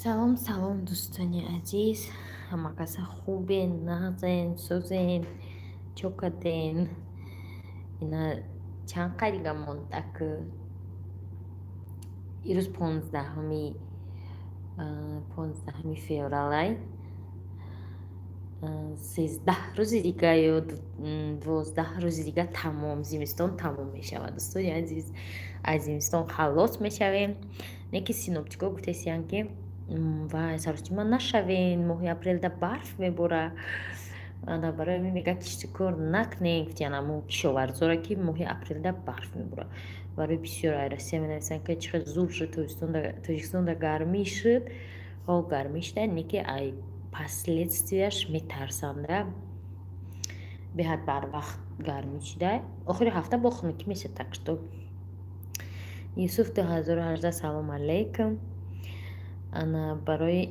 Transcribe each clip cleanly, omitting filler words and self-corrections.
Салом, салом, дӯстони азиз, ҳама каса хубен, нағзен, созен, чо карден? Ина чанд қадига монд? Ак ирӯз 15-уми февралай, 13 рӯзи дига ё 12 рӯзи дига тамом, зимистон тамом мешавад. Дӯстони азиз, аз зимистон халос мешавем. Не ки синоптикҳо гуфтесиянд, ки вай, саросима нашавен, моҳи апрелда барф мебора. Ана барои ҳамин мегӯяд, киштукор накунем, гуфтиян амо кишоварзоро, ки моҳи апрелда барф мебора. Барои бисёр ай Россия менависанд, ки чӣ хел зуд шуд, Тоҷикистонда гармӣ шуд. Ҳо, гармӣ шуда, не ки ай последствияш метарсанда. Беҳад барвақт гармӣ шуда, охири ҳафта бо хунукӣ мешавад. Так что Юсуф 2018, салом алейкум. Ана барои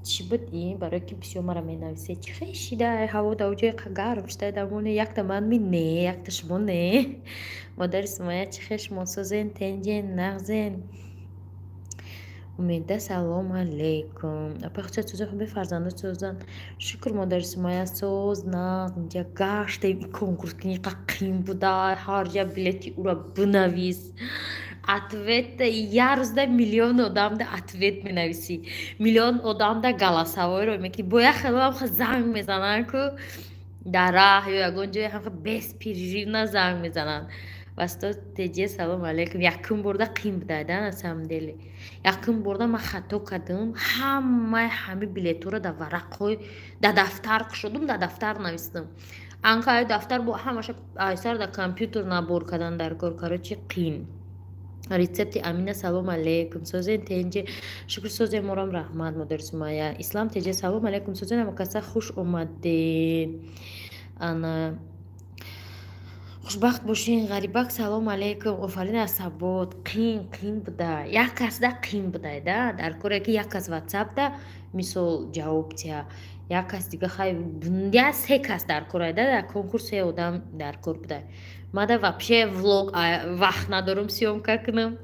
чӣ буд и? Барое ки бисёр мара менависед, чӣ хел шида ҳаво дар ҷои гарм шуда, дар моне якта ман ми не, якта шумо не. Модари Сумая, чӣ хел шумо, созен, тенҷен, нағзен? Умеда, салом алейкум. Апай Хусият, сӯзи хуби, фарзандо созанд, шукр. Модари Сумая, соз, нағз. Инҷа гаштем, и конкурс ки қа қин буда, ҳар я билети ура бинавис, ответ як рӯзда миллион одамда ответ менависӣ, миллион одамда голосовойро мекунӣ, бо як хелам занг мезананд, ку дар раҳ ё ягон ҷое ҳам беспрерывно занг мезананд. Васто теҷе, салом алейкум. Якум борда қин буда да, на самом деле. Якум борда ман хато кардам, ҳамаи ҳами билетҳоро дар варақҳои дар дафтар кушодум, дар дафтар навистам. Анкай дафтар бо ҳамаша айсар дар компютер набор кардан дар кор, короче, қин. Рецепти Амина, салом алейкум. Созен, тенҷе, шукр, созем, морам раҳмат. Модари Сумая, Ислам теҷе, салом алейкум. Созен, амакаса, хуш омадед, ана хушбахт бошин. Ғарибак, салом алейкум. Офарин аз сабот. Қин, қин буда, як касда қин будай да, дар коре ки як кас ватсапда мисол ҷавоб тия, як кас дига, хай, я се кас дар кор да, дар конкурс се одам дар кор буда. Мада вообще влог вақт надорум съёмка кунам.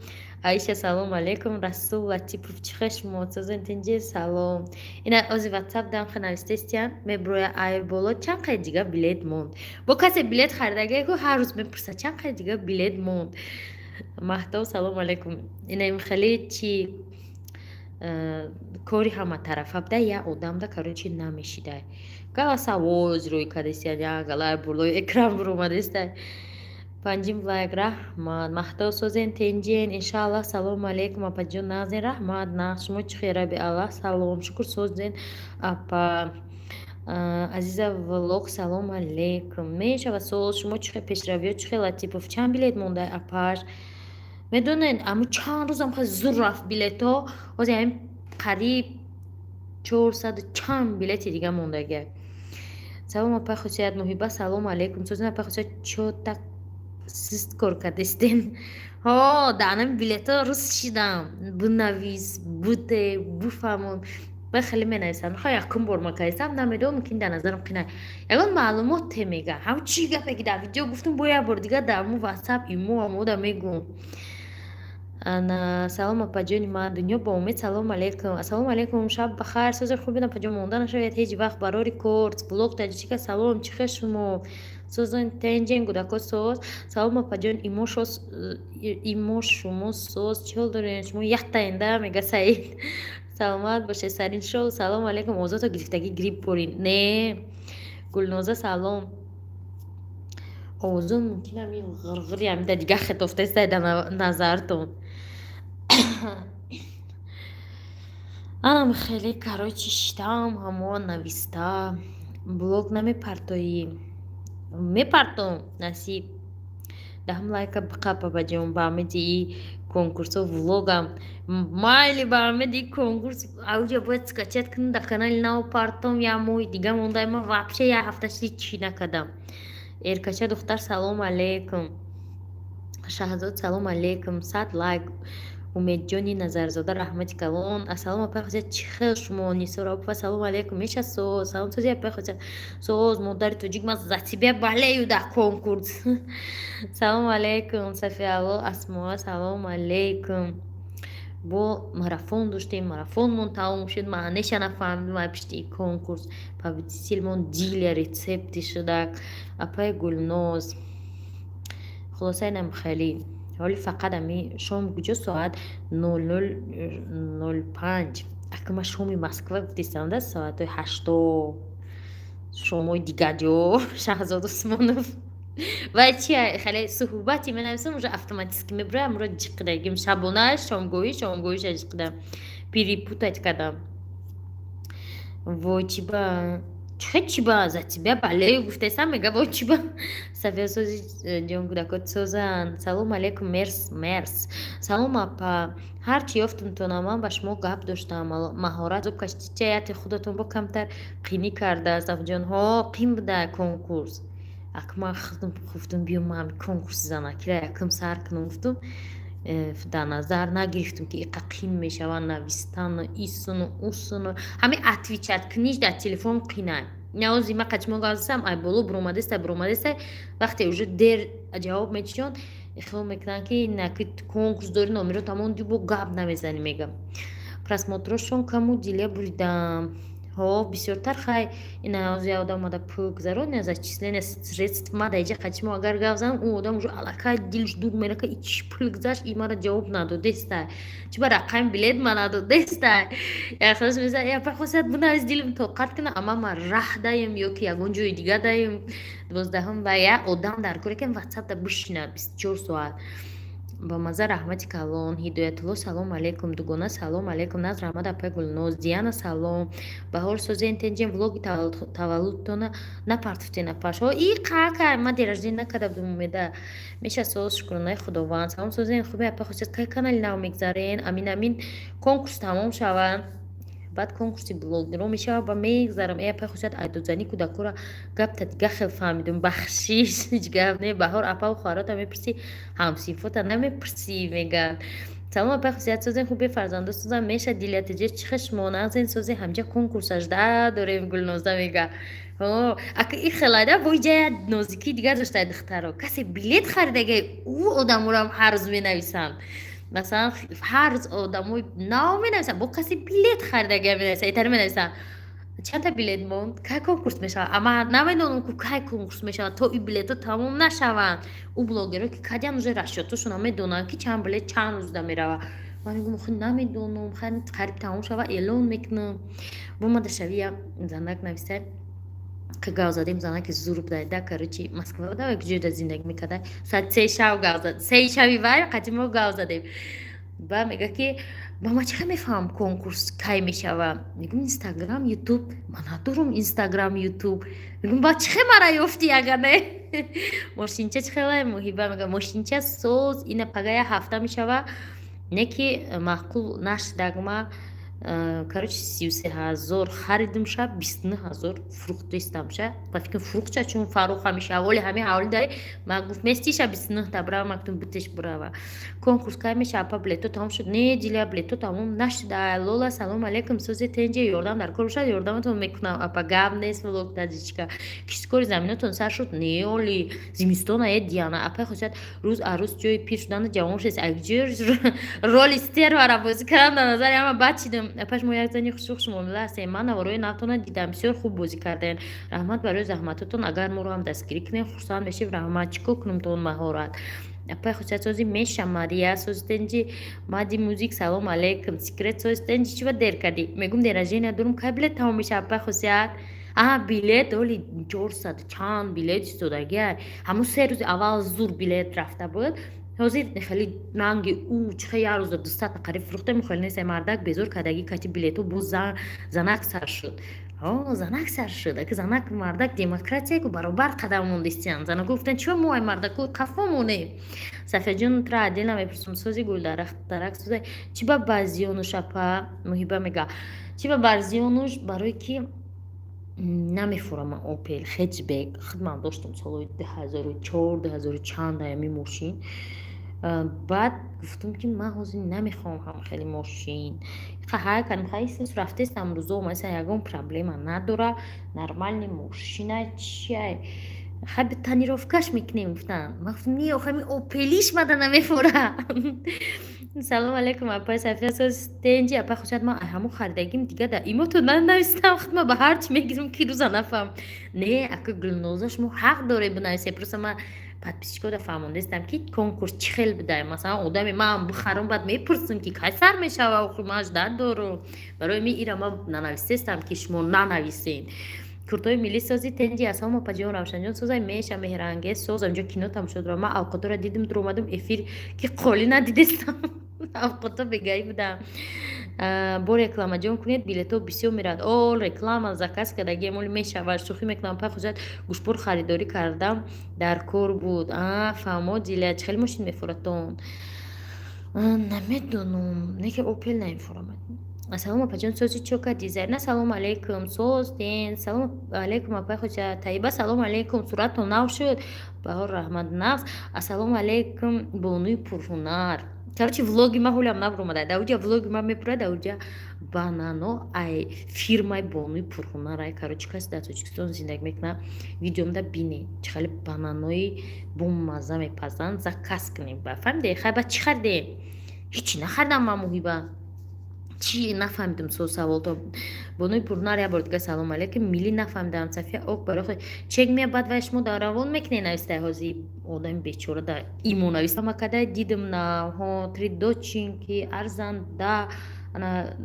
Аиша, салом алейкум. Расул Латипов, чӣ хел шумо, созен, тинҷи? Салом. Ина ози ватсап дам ха навистестиян, меброя ай боло, чанд қай дига билет монд. Бо касе билет харидагае ку, ҳар рӯз мепурсад, чанд қай дига билет монд. Маҳтоб, салом алейкум. Ина хеле чи кори ҳаматарафа буда, як одамда, короче, намешидай. Голосовой рӯй кадестиян, як галай бурлои экран буромадестай. Панҷим лайк, раҳмат. Маҳтоб, созен, тенҷен, иншааллоҳ. Салому алейкум, апаҷон, нағзен? Раҳмат, нағз. Шумо чӣ хел? Раби Аллаҳ, салом, шукр, созен, апа. Азиза влог, салом алейкум. Мешавад, соз. Шумо чӣ хел, пешравиё чӣ хел? Латипов, чанд билет монда, апаш? Медонед, аму чанд рӯзам хел зур рафт билетҳо, ҳозир ҳамин қариб 400-у чанд билети дига мондагия. Салом, апай Хусият. Муҳиба, салому алейкум. Созен, апай Хусият, чо так сист кор кардестен? Ҳо, дар анами билетҳо рӯз шидам, бинавис, буте, буфаҳмон. Ба хеле менависам, хай, якум бор ма кардистам, намедонам, мумкин дар назарам қина ягон маълумоте мега. Ҳам чӣ гапе ки дар видео гуфтум, бо як бор дига дар мо ватсап, имо амода мегӯм. Ана, салом, апаҷони ман. Дунё бо умед, салому алейкум. Ассалому алейкум, шаб бахайр, сози хубин, апаҷон, монда нашавед ҳеҷ вақт, барори кор. Блог таҷичика, салом, чӣ хел шумо, созон, тенҷен, кӯдако соз? Салом, апаҷон, имо шумо соз, чӣ ҳол доред шумо? Яктаинда мега Саид, саломат бошед. Сарин шоу, салому алейкум. Озото гирифтагӣ грипп борин не? Гулноза, салом. Овозон мумкин ами ғирғири ами да дига хетофтаиста дар назартон. Анам хеле, короче, шитам, ҳамон нависта. Блог намепартоӣ? Мепартом, насиб. Даҳум лайка биқа, папаҷон, ба амиди и конкурсо влогам майли, ба амиди конкурс ауҷа бояд скачать кунам, дар канали нав партом. Як моҳи дига монда, ман вообще як ҳафта ҳеҷ накардам. Эркача духтар, салому алейкум. Шаҳзод, салому алейкум. 100 лайк. Умедҷони Назарзода, раҳмати калон. Ассалому, апай Хусият, чӣ хел шумо? Нисор, салому алейкум. Меша, соз, салом, сози, апай Хусият, соз, модари тоҷик, ман за тебя болею дар конкурс. Салому алейкум. Сафиалло, Асмоа, салому алейкум. Бо марафон доштем, марафонмон тамом шуд. Маънеша нафаҳмидум. Ай пишти конкурс победитель мон Диля рецепти шудак, апаи Гулноз. Хулоса, инам хеле. Ҳоли фақат ами шом куҷо, соат 00:05. Ака, ма шоми Москва гуфтистам да, соатҳои 8 шомои дигар ҷо. Шаҳзод Усмонов вай чи, хеле суҳбати менависам, уже автоматически мебурам, амро ҷиқидагим шабона, шомгоҳӣ, шомгоҳиша ҷиқидам, перепутать кардам. Вой, чиба чихе, чиба за тебя болею гуфтесам, мега. Вой, чиба Сафиясози ҷон, кӯдакот созанд. Салом алейкум, мерс, мерс. Салом, апа, ҳарчи ёфтумтона, ман ба шумо гап доштам. Маҳорат зуб каштичаяти худатон бо камтар қинӣ кардааст. Афҷон, ҳо, қин буда конкурс. Ак ман худам гуфтум, биё, ман конкурси занакира якум сар кунам, гуфтум. Дар назар нагирифтум, ки иқа қин мешавад навистану исуну усуну ҳамин отвечать куниш дар телефон қинай. Навози ма қачмо газасам, ай боло буромадеста, буромадеста, вақте уже дер ҷавоб метишон, хиёл мекунанд, ки наки конкурс дори, номеро тамом бо гап намезанӣ, мегам. Просмотр ошон каму диле буридам. Ҳо, бисёртар. Хай, ина ҳозир як одам омада, пул гузарон, зачисление средств. Ма дар иҷа қачимо агар гап занам, ӯ одам уже аллакай дилш дур мерака: и чӣ пул гузашт, и мара ҷавоб надодеста, чӣ ба рақами билет ма надодеста. Яхос меза япа хосият бунавис, дилм тоқат кина, ама ма раҳ даем ё ки ягон ҷои дига даем. 12-ум ба як одам дар кор якем ватсапда бишина 24 соат. Ба маза, раҳмати калон. Ҳидоятулло, салом алейкум. Дугона, салом алейкум. Наз раҳмат, апай Гулноз. Диана, салом. Баҳор, созен, тенҷем. Влоги таваллудтона напартуфтен, апашо и қака, ма день рождения накарда будум. Умеда меша соз, шукронаи Худованд. Салом, созен, хуби, апай Хусият. Кай канали нав мегзарен? Амин, амин, конкурс тамом шаванд, баъд конкурси блогеро мешавад, ба мегзарам. Э, апай Хусият, айдодзани кӯдакора гапта дига хел фаҳмидум, бахшиш, ҳеҷ гап не. Баҳор, апаву хоҳарота мепурсӣ, ҳамсинфота намепурсӣ, мегӯянд. Салом, апай Хусият, созен, хуби, фарзандо созан. Меша дилятиҷа чӣ хешмо нағзен, созе, ҳамҷа конкурс 18 дорем, Гулноза мега. Ака, и хелада бо иҷа як нозикии дигар дошта. Духтаро, касе билет харидага, ӯ одаморам ҳар рӯз менависанд. Масалан, ҳар рӯз одамои нав менависанд, бо касе билет харидага менависанд, итари менависанд: чандта билет монд, кай конкурс мешавад? Ама намедонам ку кай конкурс мешавад, то и билетҳо тамом нашаванд. Ӯ блогеро ки кадян, уже расчёт ошона медонанд, ки чанд билет чанд рӯзда меравад. Ман мегӯм, охи намедонам, қариб тамом шава, эълон мекунам. Бомада шави, як занак нависа, ка гав задем, занаки зур буда да. Короче, Москва буда, як ҷойда зиндагӣ мекарда. Соати 3 шав гав зад, 3 шави вай қати мо гав задем. Ба мега, ки ба ма чӣ мефаҳмам, конкурс кай мешава? Мегӯм, Инстаграм, Ютуб. Ман надорум Инстаграм, Ютуб. Мегӯм, ба чӣ мара ёфтӣ, ага не? Мошинча чӣ хелай, Муҳиба мега, мошинча соз, ина пага як ҳафта мешава, не ки маъқул нашидагма. Короче, 33 000 харидум ша, 29 000 фурӯхтестам ша. Ба фикр фурӯхча, чун Фарух ҳамеша ҳаволи ҳами ҳаволи дари ма гуфт, местиша 29 та брава. Ма гуфтум, битеш брава. Конкурс кай меша, апа, билето тамом шуд? Не, Диля, билето тамом нашуда. Лола, салом алейкум, сози, тенҷе, ёрдам дар кор бошад, ёрдаматон мекунам, апа, гап нест. Влог таҷичка, кишткори заминатон сар шуд? Не, оли зимистона. Е, Диана, апай Хосият, рӯз а рӯз ҷои пир шудану ҷавон шудест. Ҷои роли стервара бозӣ кардам, дар назари ҳама бад шидам. Апаш, мо як зани хушрух муомила ҳастем. Ман наворои навтона дидам, бисёр хуб бозӣ кардаем. Раҳмат барои заҳматотон, агар моро ҳам дастгирӣ кунем, хурсанд мешем. Раҳмат. Чӣ кор кунем то он маҳорат? Апай Хусият, сози, меша. Мария, созитенҷи. Мади музик, салом алейкум. Секрет, созитенҷи, чӣ ба дер кардӣ? Мегум, день рождения дорум, кай билет тамом меша, апай Хусият? А билет оли 400 чанд билет истодагиай. Ҳамун 3 рӯзи аввал зур билет рафта буд, ҳозир хеле ранги ӯ чихе, як рӯза 200-та қариб фурӯхтем. Хеле нест, мардак безор кардагӣ кати билетҳо. Боз занак сар шуд, занак сар шуд. Аки занак мардак демократия ку, баробар қадам мондистиян. Занако гуфтан, чиба мо ай мардако қафо монем? Сафияҷон, тра отдельно мепурсум. Сози, гулдарахт дарак созай. Чи ба баъзиёнуш, апа Муҳиба мега, чи ба баъзиёнуш? Барое ки намефурама Опел хэтчбек. Худман доштам солҳои 2004, дуҳазору чанд аями мошин. Баъд гуфтам, ки ман ҳозир намехоҳам ҳам хеле мошин. Ҳай кардам, хай рафтестам, рӯзо омадеста, ягон проблема надора, нормальный мошина. Чиай, хай тонировка ш мекунем, гуфтам. Ман гуфтам, не, охами Опелиш мада намефура. Салом алейкум, апай Сафия, соз, тенҷи? Апай Хусият, ман ҳамун харидагим, дига да имото нанавистам. Худма ба ҳарчи мегирам, ки рӯза нафаҳм. Не, ака Гулноза, шумо ҳақ доред бинависе. Просто ман подписчикода фаҳмондастам, ки конкурс чӣ хел будай. Масалан, одаме ман бихарам, баъд мепурсам, ки кай сар мешава. Охир ман ждать дорам. Барои ми ира ман нанависестам, ки шумо нанависен. Куртои миллӣ сози, тенҷи? Ассалому, апаҷон Равшанҷон, созай, меша, меҳрангез, созам. Ҷо кино тамошо дорам. Ман авқотора дидим, дуромадам эфир, ки қолӣ надидестам. Авқото бегаӣ будам. Бо рекламаҷон кунед, билетҳо бисёр меравад. О, реклама заказ кардагиам, оли мешавад. Шӯхӣ мекунам, пай хусият, гӯшпор харидорӣ кардам, дар кор буд. Фаҳмо, Дилия, чӣ хеле мошин мефуратон? Намедонам, не ки Опел намефурамад. Ассалому, апаҷон, сози, чока дизайна? Салому алейкум, созден. Салому алейкум, апай Хоҷа Таиба, салому алейкум, суратон нав шуд. Баҳор, раҳмат, нағз. Ассалому алейкум, бонуи пурҳунар. Короче, влоги ма ҳолам набуромада. Дар уҷа влоги ма мепурад, дар уҷа банано ай фирмаи бонуи пурҳунар ай. Короче, касе дар Тоҷикистон зиндагӣ мекунад, видеомда бине, чӣ хеле бананои бомазза мепазанд. Заказ кунем, ба фаҳмиде? Хай, ба чӣ харидем? Ҳечи нахаридам ман, Муҳиба. Чӣ нафаҳмидам со саволто. Бонуи пурҳунар, як бор дига салом алейкум. Милли нафаҳмидам. Сафия ок, барои чек мея, баъд вай шумо дар равон мекунед, навистай. Ҳози одами бечора да имо нависта макадай дидим на ҳо три дочинки арзанда ана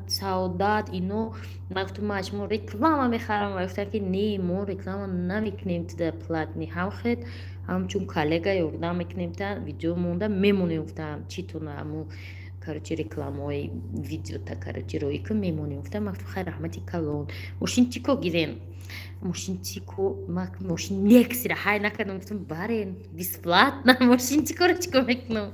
Саодат ино. Ман гуфтам, ман шумо реклама мехарам. Ва гуфтам, ки не, мо реклама намекунем, туда платный ҳам хед, ҳамчун коллега ёрдам мекунем, та видео монда мемонем. Гуфтам, читона аму, короче, рекламаҳои видеота, короче, роӣ кун, мемонем. Гуфтам, ман гуфтам, хай, раҳмати калон. Мошин тико гирем, мошин тико, мошин Нексира ҳай накардам. Гуфтам, барен, бесплатно. Мошин тикоро чико мекунам?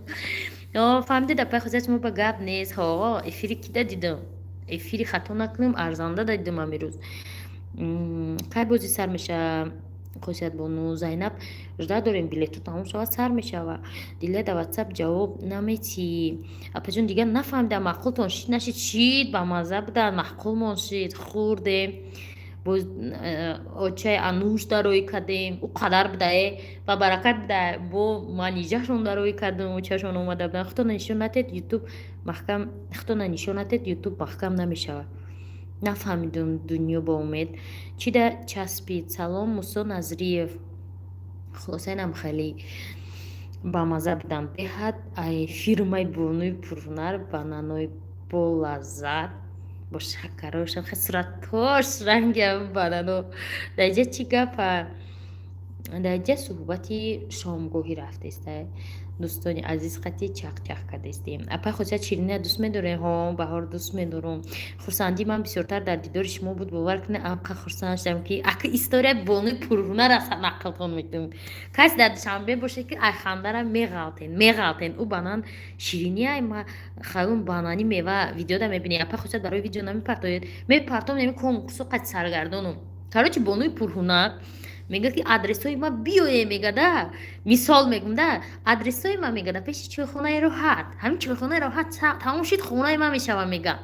Фаҳмидед, апай Хозият, шумо ба гап нест. Ҳо, эфири кида дидам? Эфири, хато накунем, арзанда да дидам амирӯз. Кай бозӣ сар меша, Хосиятбону Зайнаб? Ждать дорем, билету тамом шавад, сар мешава. Дилия, да Ватсап ҷавоб наметӣ, апаҷон. Дигар нафаҳмидам, маъқултон шид, нашид? Шид, бамазза будан, маъқулмон шид, хӯрдем. Боз очаи Ануш дароӣ кардем, ӯ қадар будае, ба баракат буда. Бо манижашон дароӣ кардем, очашон омада будан. Худтона нишон натед, Ютуб маҳкам, худтона нишон натед, Ютуб маҳкам намешавад. Нафаҳмидум, дунё ба умед чӣ да часпид. Салом, Мусо Назриев. Хулоса, инам хеле бамазза будам беҳад. Ай фирмаи бонуи пурҳунар бананои болаззат, бо шакарошам, хе суратош рангиам банано. Даиҷа чӣ гапа? Даиҷа суҳбати шомгоҳӣ рафтеста, дӯстони азиз, қати чақ-чақ кардестем. Апай Хосият, ширина дӯст медорем? Ҳо, Баҳор, дӯст медорам. Хурсандии ман бисёртар дар дидори шумо буд. Бовар кунед, анқа хурсанд шудам, ки ака история бонуи пурҳунар аст, нақлтон мекунем. Касе дар Душанбе боше, ки ай хандара меғалтен, меғалтен. Ӯ банан шириниай, ма хаён банани мева видеода мебинӣ. Апай Хосият, барои видео намепартоед? Мепартом, неми конкурсу қати саргардонум. Короче, бонуи пурҳунар мегӯяд, ки адресҳои ма биёе, мегада. Мисол мегӯм да, адресҳои ма, мегада, пеши чойхонаи Роҳат. Ҳамин чойхонаи Роҳат тамом шид, хонаи ма мешава, мега.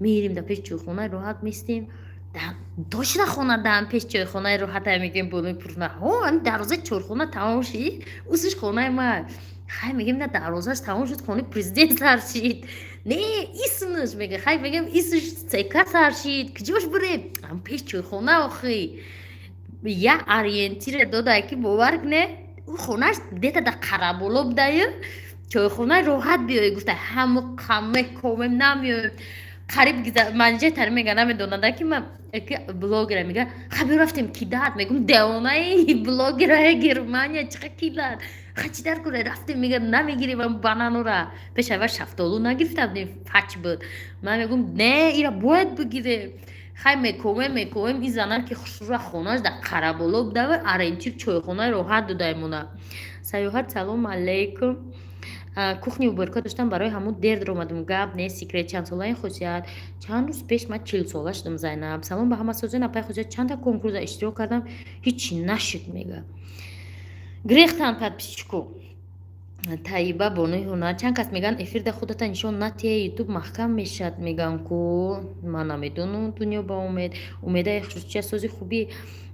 Мерим, да пеши чойхонаи Роҳат местем, точно хона даам пеши чойхонаи Роҳата, мегӯем. Бонуи пурҳунар, ҳо, ҳамин дарвозаи чойхона тамом шид, усиш хонаи ма. Хай, мегӯем, на, дарвозааш тамом шуд, хонаи президент сар шид. Не, исмш, мега. Хай, мегӯем, исмш цека сар шид. Куҷош бурем? Ҳам пеши чойхона. Охи, як ориентире додае, ки бовар куне, ӯ хонаш где-то да Қараболо будаю, чойхонаи Роҳат биёй гуфта. Ҳаму қаме комем, намеоем. Қариб манҷа тари мега, намедонада, ки ман блогера. Мега, ха, биё, рафтем кидат. Мегум, девонаи, блогераи Германия чиқа кидат? Ха, чӣ дар кора рафтем? Мега, намегирем бананора. Пеш ава шафтолу нагирифта будем, фач буд. Ман мегум, не, ира бояд бигирем. Хай, мекомем, мекомем, ин зана, ки хушрӯ, хонаш дар Қараболо буда, ориентир чойхонаи Роҳат додаймона. Саёҳат, салом алейкум. Кухни уборка доштам, барои ҳамун дер омадам. Гап не, секрет. Чанд солаи, Хосият? Чанд рӯз пеш ман 40 сола шудам. Зайнаб, салом ба ҳама, созен. Апай Хосият, чанда конкурса иштирок кардам, ҳичи нашуд, мега. Гирехтан подписчико. Таиба, бонуи ҳунар. Чанд кас мегӯянд, эфирда худата нишон натиҳе, Ютуб маҳкам мешавад, мегӯянд ку. Ман намедонам, дунё ба умед. Умедаи хусусия сози хубӣ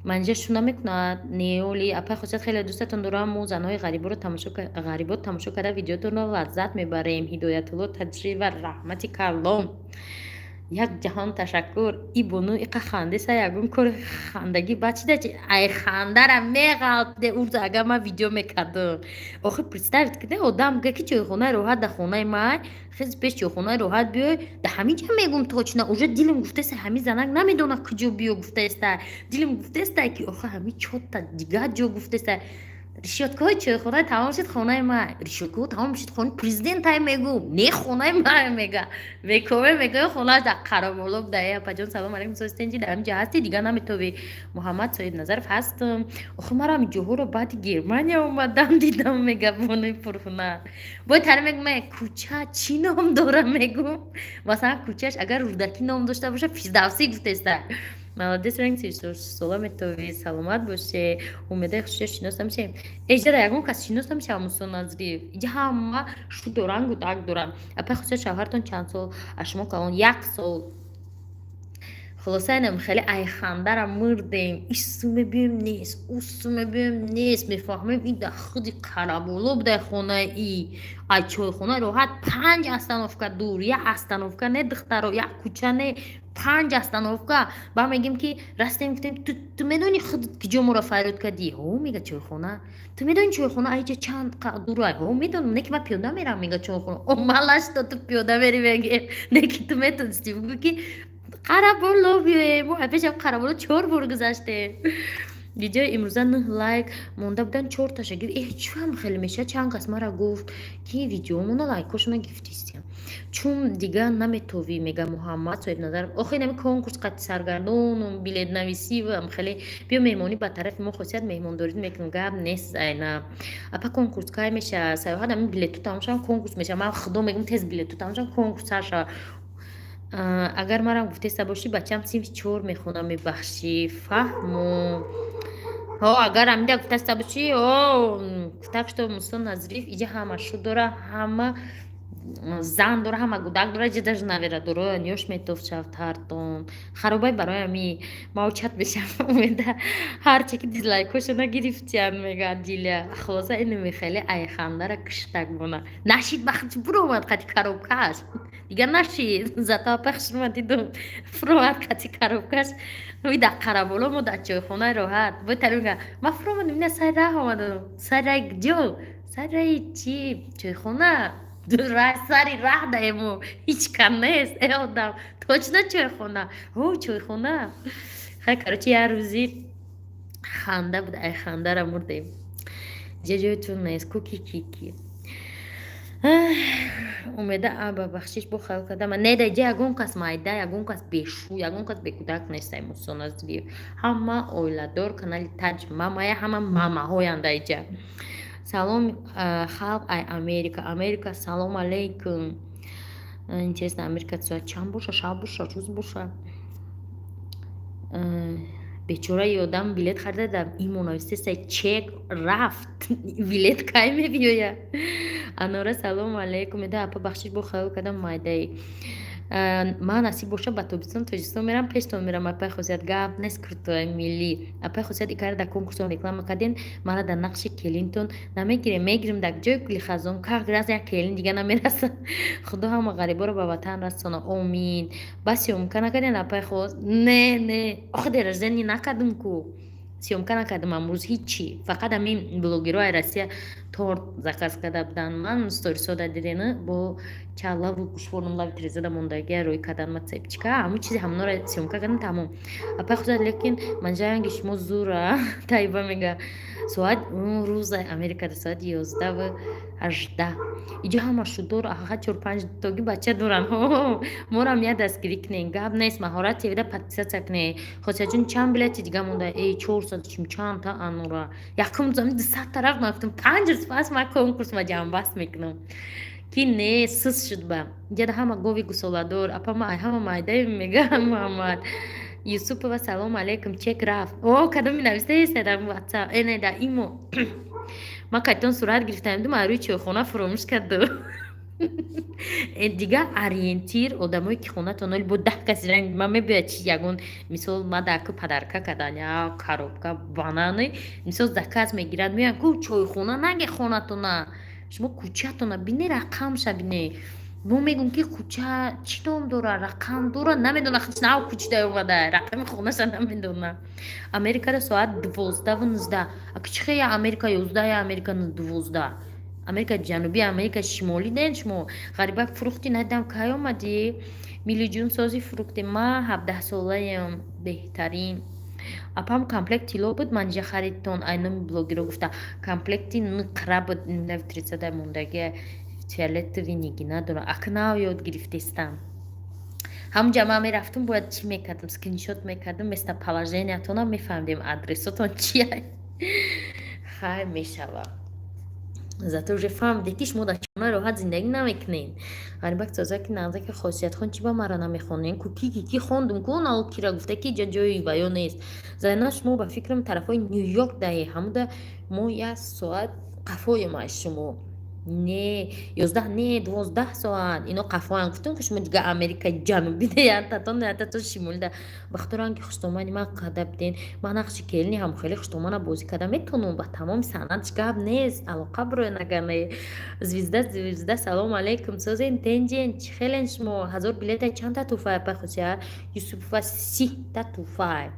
манҷа шу намекунад. Неоли апай Хосият, хеле дӯстатон дорам. Мо занҳои ғариборо ғарибот тамошо карда, видеотонро лаззат мебарем. Ҳидоятулло Таҷрива, раҳмати калом, як ҷаҳон ташаккур. И бону иқа хандеса, ягон кори хандагӣ баъд чида чи ай хандара меғалтде. Урза агар ман видео мекардам, охир представить киде, одам га ки чойхонаи роҳат дар хонаи май, хез пеш чойхонаи роҳат биёй, да ҳамин ҷа мегум. Точно уже дилам гуфтеста, ҳамин занак намедонад куҷо биё гуфтаеста. Дилам гуфтеста, ки охир ҳамин чотта дигар ҷо гуфтеста. Решёткаҳои чойхона тамом шуд, хонаи май решёткаҳо тамом шуд, хонаи президентай мегум, не, хонаи май мега мекобе, мега хонааш дар Қараболо буда. Э, апаҷон, салом алейкум, состенҷи, дар ҳамин ҷо ҳастӣ, дигар наметобӣ. Муҳаммад Соҳибназаров, ҳастам. Охир маро ҳамин ҷоҳоро баъди Германия омадам дидам, мега бонуи пурҳунар. Бой тари мегум, кӯча чӣ ном дора, мегум. Масалан, кӯчааш агар Рӯдакӣ ном дошта боша, Фирдавсӣ гуфтеста. Молодец, ранг сола метовӣ, саломат боше. Умедаи хушия шинос намешавем. Эҷара ягон кас шинос намешавам. Мусо Назриев, иҷа ҳама шу доранд, гудак доранд. Апай Хусия, шавҳартон чанд сол аз шумо калон? Як сол. Хулоса, инам хеле айхандара мурдем. Ису мебиём, нест, усу мебиём, нест. Мефаҳмем, ин дар худи Қараболо будай хонаи и. Ай чойхонаи роҳат панҷ остановка дур, як остановка не, духтаро, як кӯча не, панҷ остановка. Ба мегем, ки растем, гуфтем: «Ту медонӣ худат киҷо моро фарёд кардӣ?» «Ҳо», мега, «чойхона. Ту медонӣ, чойхона айҷа чанд дурай?» «Ҳо, медонам, не ки ман пиёда мерам», мега, «чойхона». О, малашто, ту пиёда мери, мегем, не ки ту метонистӣ бугӯ, ки Қараболо биёем. Мо пешам Қараболо чор бор гузаштем. Видеои имрӯза нӯҳ лайк монда будан, чорташа гирифт. Э, чӯам хеле мешавад. Чанд кас мара гуфт, ки видеомона лайкошона гирифтистем, чун дигар наметовӣ, мега Муҳаммад Соҳибназаров. Охи нами конкурс қати саргардону билетнависӣ хеле. Биё меҳмонӣ ба тарафи мо, Хосият, меҳмондорӣ мекунем, гап нест. Зайнаб апа, конкурс кай мешавад? Саёҳат, ҳамин билету тамом шавад, конкурс мешавад. Ман худо мегӯм, тез билету тамом шавад, конкурс сар шавад. Агар марам гуфтеста бошӣ, бачам синфи чор мехонам, мебахшӣ, фаҳму. Ҳо, агар амида гуфтаста бошӣ, о, так что Мусо Назриев, иҷа ҳама шу дора, ҳама зан дора, ҳама гудак дора, иҷа даже навера дора. Ёш метофт шав тартон харобай барои ами мавчат мешавам. Умеда, ҳарче ки дизлайкошо нагирифтиян, мега Диля. Хулоса, инами хеле айхандара киштак бона нашид, бахти буромад қати коробкаш, дигар нашид. Зато апа хушма дидум, фуромад қати коробкаш ой дар Қараболо, мо дар чойхонаи роҳат. Бой тари мега: «Ман фуромадам, ина сари раҳ омадам». Сари раҳ ҷо? Сари раҳи чи? Чойхона сари раҳ даему, ҳеҷ кам нест. Э, одам, точно чойхона? О, чойхона. Хай, короче, як рӯзи ханда буд, ай хандара мурдем. Ҷа ҷоятон нест, куки кики. Умеда аба, бахшиш, бо хаёл кардам. Не, да ҷа ягон кас майда, ягон кас бешу, ягон кас бекӯдак нестай. Мусо Назриев, ҳама оиладор. Канали Таҷ мамая, ҳама мамаҳоянд иҷа. Салом, халқ ай Америка. Америка, салом алейкум. Интересно, Америка соат чанд боша? Шаб боша, рӯз боша? Бечораи одам билет харида, дар имо навистеста, чек рафт, билет кай мебиёяд? Анора, салому алейкум. Эда апа, бахшиш, бо хаёл кардам майдаи. Ман насиб боша, ба тобистон Тоҷикистон мерам, пештон мерам. Апай Хосият, гап нест, куртои миллӣ. Апай Хосият, икара дар конкурсон реклама кардем, мара дар нақши келинтон намегирем? Мегирем, дар ҷои гули хазон как раз як келин дига намераса. Худо ҳама ғариборо ба ватан расона, омин. Ба съёмка накардем, апай Хос? Не, не, охи день рождения накардем ку, съёмка накардам амрӯз ҳичи. Фақат ҳамин блогерҳои Россия торт заказ карда буданд. Ман сторисода дидена, бо чалаву гӯшворум лави трезада мондагия рӯй кардан, ма цепочка, ҳамун чизи ҳамонро съёмка кардам, тамом. Апай Хусрат, лекин манҷаранги шумо зура. Таиба мега, соат рӯза Америкада соати 11:18. Иҷо ҳама шудор, ҳақиқат, чор панҷ тоги бача доранд. Морам я дастгирӣ кунем, гап нест. Маҳорат ТВда подписаться кунем. Хосиятҷон, чанд билети дига монда? Эй, 400 чанд та анора. Якум рӯз 200 тараф ман гуфтам, 5 рӯз пас ман конкурс ма ҷамъбаст мекунам, ки не, сус шуд. Ба иҷада ҳама гови гусоладор. Апа, ма ҳама майдаем, мега Муҳаммад Юсупова. Салому алейкум. Чек рафт. О, кадоми навистаеста дар Ватсап, э, не, дар имо. Ман кайтон сурат гирифтам, дум рӯи чойхона фуромӯш кардам. Дигар ориентир одамое ки хонатон оли бо 10 каси ранг ман мебояд чи ягон мисол ма даку подарка кардан, я коробка бананы мисол заказ мегирад, меоянд ку чойхона наге, хонатона шумо кӯчатона бине, рақамша бине. Мо мегӯм, ки кӯча чӣ ном дора, рақам дора, намедона, нав кӯчида омада, рақами хонаша намедона. Америкада соат 12:19. Аки чи хе я Америка 11, я Америка 12? Америка Ҷанубӣ, Америка Шимолӣ ден шумо. Ғарибак, фурӯхтӣ, надидам, кай омадӣ? Миллиҷун сози фурӯхтӣ. Ма 17-солаям, беҳтарин. Апам, комплект тилло буд, манҷа харидтон, ай номи блогеро гуфта, комплекти нуқра буд, тридцатая мондаги, фиолетовый нигина дорам, ака, нав ёд гирифтестам. Ҳамунҷа ман мерафтум, бояд чӣ мекардам? Скриншот мекардам, местоположениятонам мефаҳмидем, адресотон чия. Хай, мешава, зато уже фаҳмиде, ки шумо дар чона роҳат зиндагӣ намекунед. Ғарибак, тозаки нағзаки хосиятхон, чӣ ба мара намехонем ку? Ки ки хондум ку, нал кира гуфта, ки ҷа ҷои баё нест. Зайнаб, шумо ба фикрам тарафҳои Ню-Йорк даҳе, ҳамуда мо як соат қафоем аз шумо. Не, 11 не, 12 соат ино қафоян. Гуфтум, ки шумо дига Америкаи Ҷанубӣ ятатон, ятатон шимолида. Ба хотир он ки хуштомани ман қада биден, ман нақши келини ҳам хеле хуштомана бозӣ карда метавонам, ба тамоми санъатш гап нест, алоқа бироя нагане. Звезда, звезда, салом алейкум, созен, тенҷен, чӣ хелен шумо? 1000 билета чандта туҳфа, апай Хусия Юсупова? 30-та туҳфа,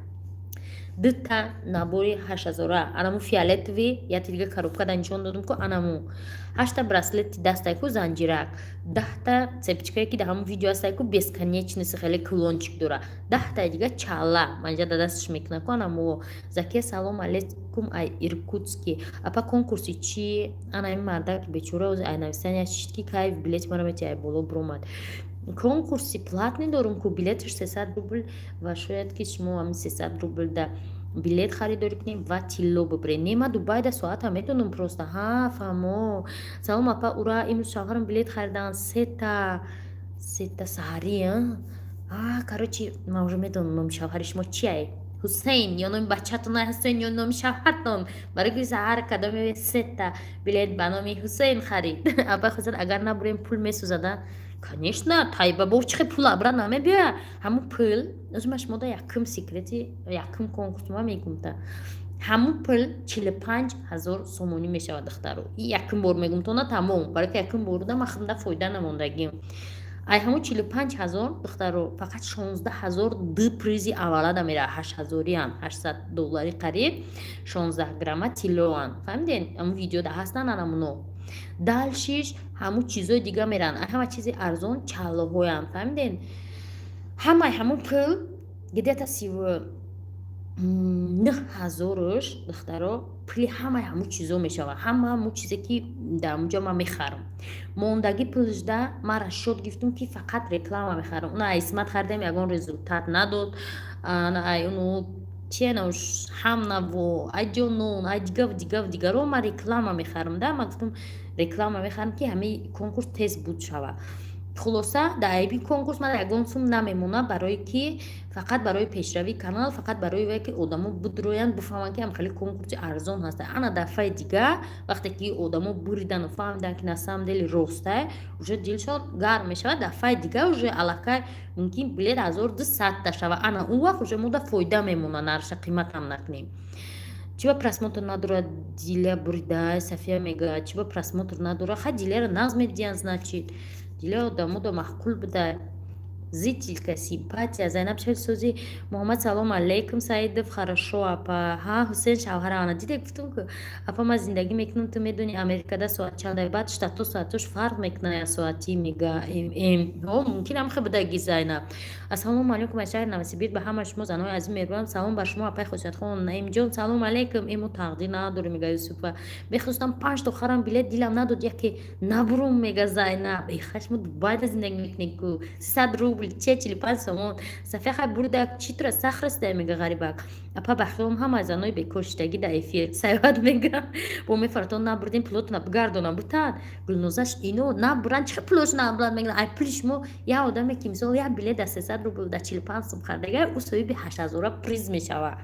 дута набори 8000-а, анаму фиолетовый, яти дига коробка да нишон додум ку, анаму ҳашта браслети дастайку, занҷирак, 10-та цепочкае, ки дар ҳамун видео ҳастайку, бесконечности, хеле кулончик дора, 10-таи дига чала манҷа да дасташ мекуна ку, анаму. Закия, салом алейкум, ай Иркутски. Апа, конкурси чи? Ана ин мардак бечора ай нависания шишт, ки кай билети мара мети, ай боло буромад. Конкурси платный дорум ку, билеташ 300 рубл, ва шояд ки шумо ҳамин 300 рубл да билет харидорӣ кунем ва тилло бибирем. Не, ма Дубайда соата медонам просто. Ҳа, фаҳмо. Салом, апа, ура, имрӯз шавҳарам билет харидан, сета, сета саҳарӣ. А, короче, ман уже медонам, номи шавҳари шумо чия, Ҳусейн ё номи бачатон Ҳусейн ё номи шавҳартон, барои ки саҳар кадоме сета билет ба номи Ҳусейн харид. Апа хусад, агар набурем, пул месӯзада? Конечно, тайба бо чихе пул абра намебиёя. Ҳамун пул озма шумо да якум секрети, якум конкурс ма мегумта, ҳамун пул 45 000 сомонӣ мешавад, духтаро. И якум бор мегумтона, тамом, барои ки якум боруда ма худда фоида намондагим. Ай ҳамун 45 000, духтаро, фақат 16 000 ду призи аввалада мера, ҳаштҳазориан, 800 доллари, қариб 16 грамма тиллоан, фаҳмиден? Ҳамун видеода ҳастан анамуно. Дальшиш ҳамун чизои дига меранд, ҳама чизи арзон чаллоҳоянд, фаҳмиден? Ҳамаи ҳамун пул где-то 39 ҳазоруш, духтаро, пули ҳамаи ҳамун чизо мешавад, ҳама ҳамун чизе, ки дар ҳамунҷо ман мехарам. Мондагӣ пулшда ман расчёт гирифтум, ки фақат реклама мехарам. Уна айсмат харидем, ягон результат надод. Ай уну чиенауш, ҳамнаво, ай ҷонон, ай дигаву дигаву дигаро ман реклама мехарам да. Ман гуфтум, реклама мехарам, ки ҳамаи конкурс тез буд шавад. Хулоса, дар айби конкурс ман ягон сум намемонам, барое ки фақат барои пешравии канал, фақат барои вае ки одамо бидроянд, бифаҳманд, ки ҳам хеле конкурси арзон ҳаста. Ана дафъаи дига, вақте ки одамо буридану фаҳмиданд, ки на самом деле ростай, уже дилшон гарм мешавад. Дафъаи дига уже аллакай мумкин билет 1200-та шава. Ана он вақт уже мода фоида мемонад, нархша қиматам накунем. Чиба просмотр надорад Диля бурида, Сафия мегӯяд, чиба просмотр надорад? Ха, Диляро нағз медиҳанд, значит, Диля одамода маъқул буда. Зителька симпатия. Зайнаб, чел сози? Муҳаммад, салом алейкум. Саидов, хорошо, апа. Ҳа, Ҳусен шавҳара, ана диде, гуфтум ку, апа, ман зиндагӣ мекунам, ту медони, Америкада соат чандай, баъд штатто соатош фарқ мекунад, соати мега м мумкин ҳам будаги. Зайнаб, ассалому алейкум, аз шаҳри Новосибир ба ҳама шумо занҳои азиз меҳрубонам. Салом ба шумо, апаи Хосиятхон. Наимҷон, салом алейкум. Эмо тақдир надорем, мега Юсуфа. Мехостам панҷто харам билет, дилам надод, яке набурум, мега Зайнаб. Эхаш, мо Дубайда зиндагӣ мекунем ку, 300 рубл че 45 сомон. Сафия, хай бурда, чӣ тура сахраста, мега Ғарибак. Апа, ба хиёлам, ҳамаи занои бекоршидагӣ дар эфир саёҳат мега. Бо мефаратон набурдем, пулотона бигардонам бутан. Гулнозаш, ино набуран, чӣ пулош набурад, мега. Ай пули шумо як одаме, ки мисол як билет дар 300 рубл, дар 45 сом харидага, ӯ соҳиби 8000-а приз мешавад.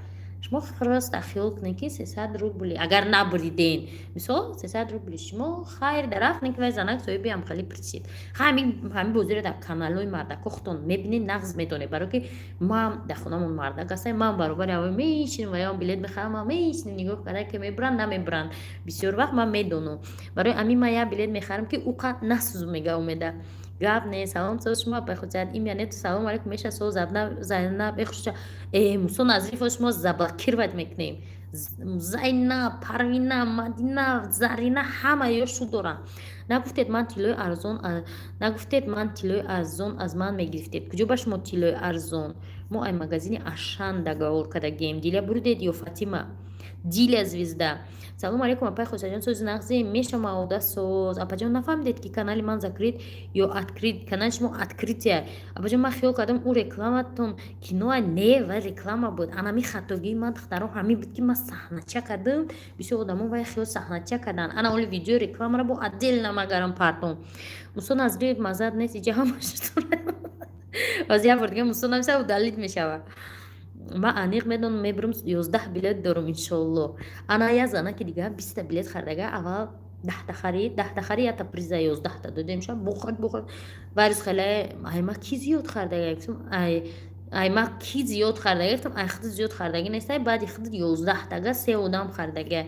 Шумо просто хиёл кунед, ки 300 рубли агар набуриден, мисол, 300 рубли шумо хайр дарафт, не ки вай занак соҳиби ҳамхали приз шид. Ҳамин бозиро дар каналҳои мардако худтон мебинед, нағз медонед, барое ки ман дар хонамон мардак ҳастам. Ман баробари ҳавои мешинем ва ям билет мехарам, ман мешинем нигоҳ карда, ки мебуранд, намебуранд. Бисёр вақт ман медонам. Барои ҳамин ман як билет мехарам, ки ӯ қад насӯзу, мега омеда гап не. Салом, соз шумо, апай Хусият, имя нету. Салом алейкум, меша соз Зайнаб эхуша. Э, Мусо Назрифо, шумо заблокировать мекунем. Зайнаб, Парвина, Мадина, Зарина, ҳама ё шу доранд. Нагуфтед, ман тиллои арзон нагуфтед, ман тиллои арзон аз ман мегирифтед. Куҷо ба шумо тиллои арзон? Мо ай магазини Ашан договор кардагем. Диля, бурдед ё Фатима? Диля звезда. Салому алейкум, апай Хусаҷон, сози нағзе, меша маода соз. Апаҷон, нафаҳмидед, ки канали ман закрыт ё открыт? Канали шумо открытия, апаҷон. Ман хиёл кардам, ӯ рекламатон киноа. Не, вай реклама буд. Анами хатогии ман, духтаро, ҳамин буд, ки ман саҳнача кардам. Бисёр одамо вай хиёл саҳнача кардан. Ана оли видеои рекламаро бо отдельно магарам партом. Мусо Назриев мазад нест, иҷа ҳамаш. Боз як бор дига Мусо нависа, удалить мешавад. Ман аниқ медонам, мебурам, 11 билет дорам, иншоалло. Ана як занаки дигар 20-та билет харидага. Аввал 10-та харид, 10-та харид, якта приза 11-та додем ша. Бухад, бухад. Варис хеле ай ма ки зиёд харидага? Гуфтам, ай ма ки зиёд харидага? Гуфтам, ай худ зиёд харидагӣ нестай. Баъди худ 11-тага се одам харидага.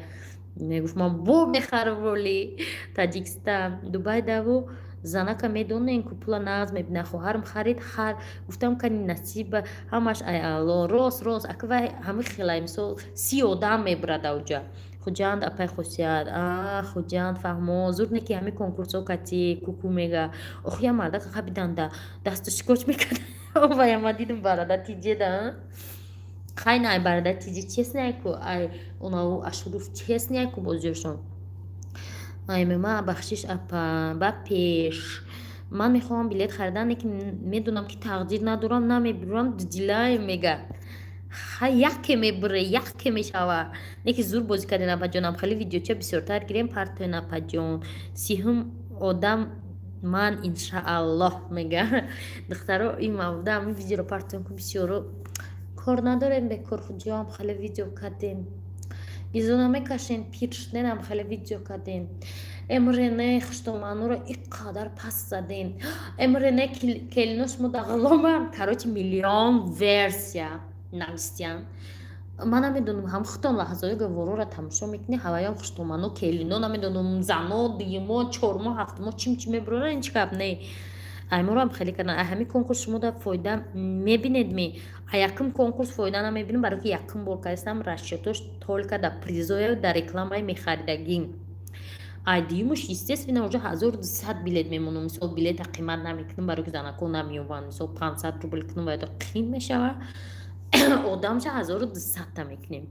Мегуфт, ман бо мехарам роли Таҷикистан, Дубай даву занака медонем, ку пула нағз мебина. Хоҳарам харид, хар гуфтам, кани насиба, ҳамаш ай Алло. Рост, рост, ака, вай ҳами хелай, мисол, 30 одам мебурад ауҷа. Хуҷанд, апай Хусият, а Хуҷанд фаҳмо, зуд не ки ҳами конкурсҳо кати куку мега. Охи, я мардака хабиданда, дасту шикоч мекард. Вая ма дидум, барада тиҷеда. Хай, на, ай барада тиҷи честный ку, ай онау Ашуруф честный ку бозиёшон. Аймема, бахшиш, апа, ба пеш. Ман мехоҳам билет харидан, лекин медонам, ки тақдир надорам, намебурам. Дилай мега, ха, яке мебуре, яке мешава. Неки зур бозӣ кардем, апаҷонам. Хеле видеоча бисёртар гирем, партоен, апаҷон. 30-ум одам ман, иншааллоҳ, мега. Духтаро, ин мавода ҳамин видеоро партоем, ку бисёро кор надорем, бекор хуҷоам хеле видео кардем. Изо намекашен, пир шуденам, хеле видео кардем. Эмрене хуштомануро ин қадар пас заден. Эмрене келинош мо дағломан. Короче, миллион версия навистиян. Ман намедонам, ҳам худтон лаҳзаҳои гаворора тамошо мекунӣ, ҳаваён хуштоману келино, намедонам, зано, дуюмо, чормо, ҳафтумо, чим чим мебурора, ин чӣ гап не. Айморам хеле кардан. Ай ҳамин конкурс шумо да фоида мебинед ми? А якум конкурс фоида намебинем, барои ки якум бор кардастам, расчётош только да призоя, да рекламаи мехаридагӣ. Ай дуюмуш, естественно, уже 1200 билет мемонам. Мисол, билета қимат намекунам, барои ки занако намеёбанд. Мисол, 500 рубл кунам, вайда қим мешава. Одамша 1200-та мекунем,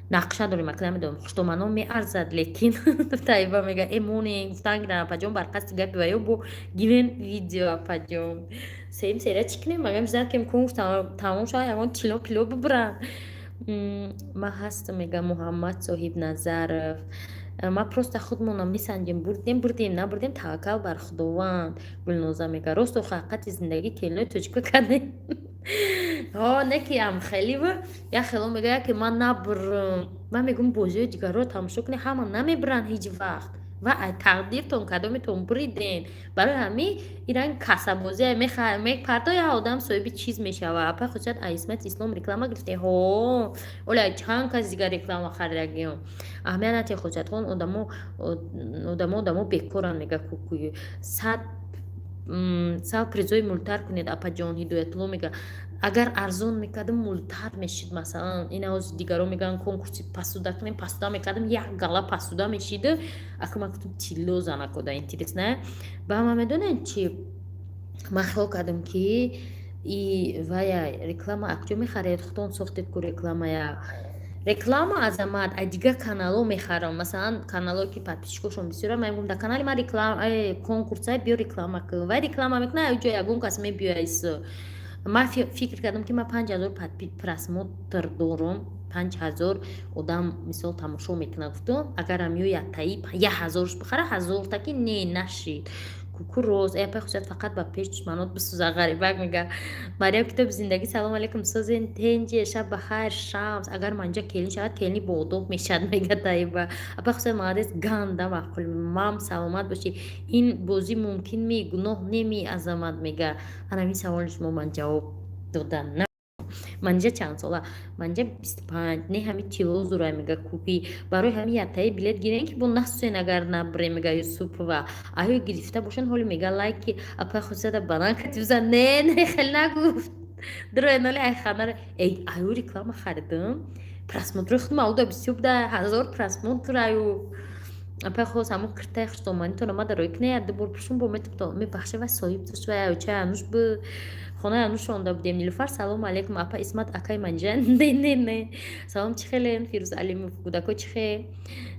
нақша дорем. Ака, намедонам, хуштомано меарзад, лекин Таиба мега, эмоне гуфтан гиран, апаҷон, бар қасди гапи ваё бо гирен видео. Апаҷон, сеюм серия чӣ кунем? Магам ждать кем, конкурс тамом шава, ягон тилло пило бибуранд. Ман ҳастам, мега Муҳаммад Соҳибназаров. Ма просто худмонам месанҷем, бурдем, бурдем, набурдем, таваккал бар Худованд. Гулноза мега, росту ҳақиқати зиндагӣ, келинои тоҷика кардем. Ҳо, не ки ам хелива як хело мегӯяд, ки ман набурам. Ман мегӯям, бозиҳои дигарро тамошо кунед, ҳама намебуранд ҳеҷ вақт ва ай тақдиртон кадометон буриден. Барои ҳамин иранг касабозия мепарто, як одам соҳиби чиз мешава. Апай Хусият, ай Исмати Ислом реклама гирифте. Ҳо, оли ай чанд кас дигар реклама харидагиён. Аҳамият натиҳ, Хусиятхон, одамо, одамо, одамо бекоранд, мега кукуи сад сал. Призои мултар кунед, апаҷон. Ҳидоятулло мега, агар арзон мекардам, мултар мешид. Масалан, ин ҳози дигаро мегӯянд, конкурси пасуда кунем, пасуда мекардам, як гала пасуда мешиду. Ака, ман гуфтам, тилло занакода интересно. Ба ман медонед чи, ман хиёл кардам, ки и вая реклама акҷо мехаред, худтон сохтед ку рекламая. Реклама азамат ай дигар каналҳо мехарам. Масалан, каналҳое ки подписчикошон бисёра, ман мегӯям, дар канали ман реклама конкурсай, биё реклама кун. Вай реклама мекунад, ай ҷо ягон кас мебиёяд. Ман фикр кардам, ки ман 5000 просмотр дорам, 5000 одам, мисол, тамошо мекунад. Гуфтум, агарам ё яктаи як ҳазорш бихара, ҳазорта ки не нашид. Куку роз э, апай хусият, фақат ба пеш душманот бисӯза, ғарибак, мега Мариям. Китоби зиндагӣ, салом алейкум, созен, тенҷе, шаб бахайр. Шамс, агар манҷа келин шавад, келини боодоб мешавад, мега Таиба. Апай хусият молодец, ганда маъқул мам, саломат бошӣ. Ин бозӣ мумкин ми, гуноҳ неми, Азамат мега. Анамин саволи шумо ман ҷавоб дода. Манҷа чанд сола? Манҷа 25. Не, ҳами тило зура, мега купи. Барои ҳами яктаи билет гирен, ки бо насӯен, агар набуре, мега Юсупова. Аё гирифта бошен, ҳоли мега лайки апай хусияда баланд катибза. Не, не, хел нагуфт, дуроеноли ай ханара. Эй, аю реклама харидам, просмотрои худма уда бисёр буда, 1000 просмотр. Аю апай хос, ҳамун киртаи хуштоманитона ма дарои кина як дубор пушум бо мебахша ва соҳиб дошт ва чай ануш бу хонаи ануш ронда будем. Нилуфар, салому алейкум, апа Исмат акай манҷа. Не, не, не, салом, чӣ хелен? Фирӯз Алимов, кӯдако чӣ хел?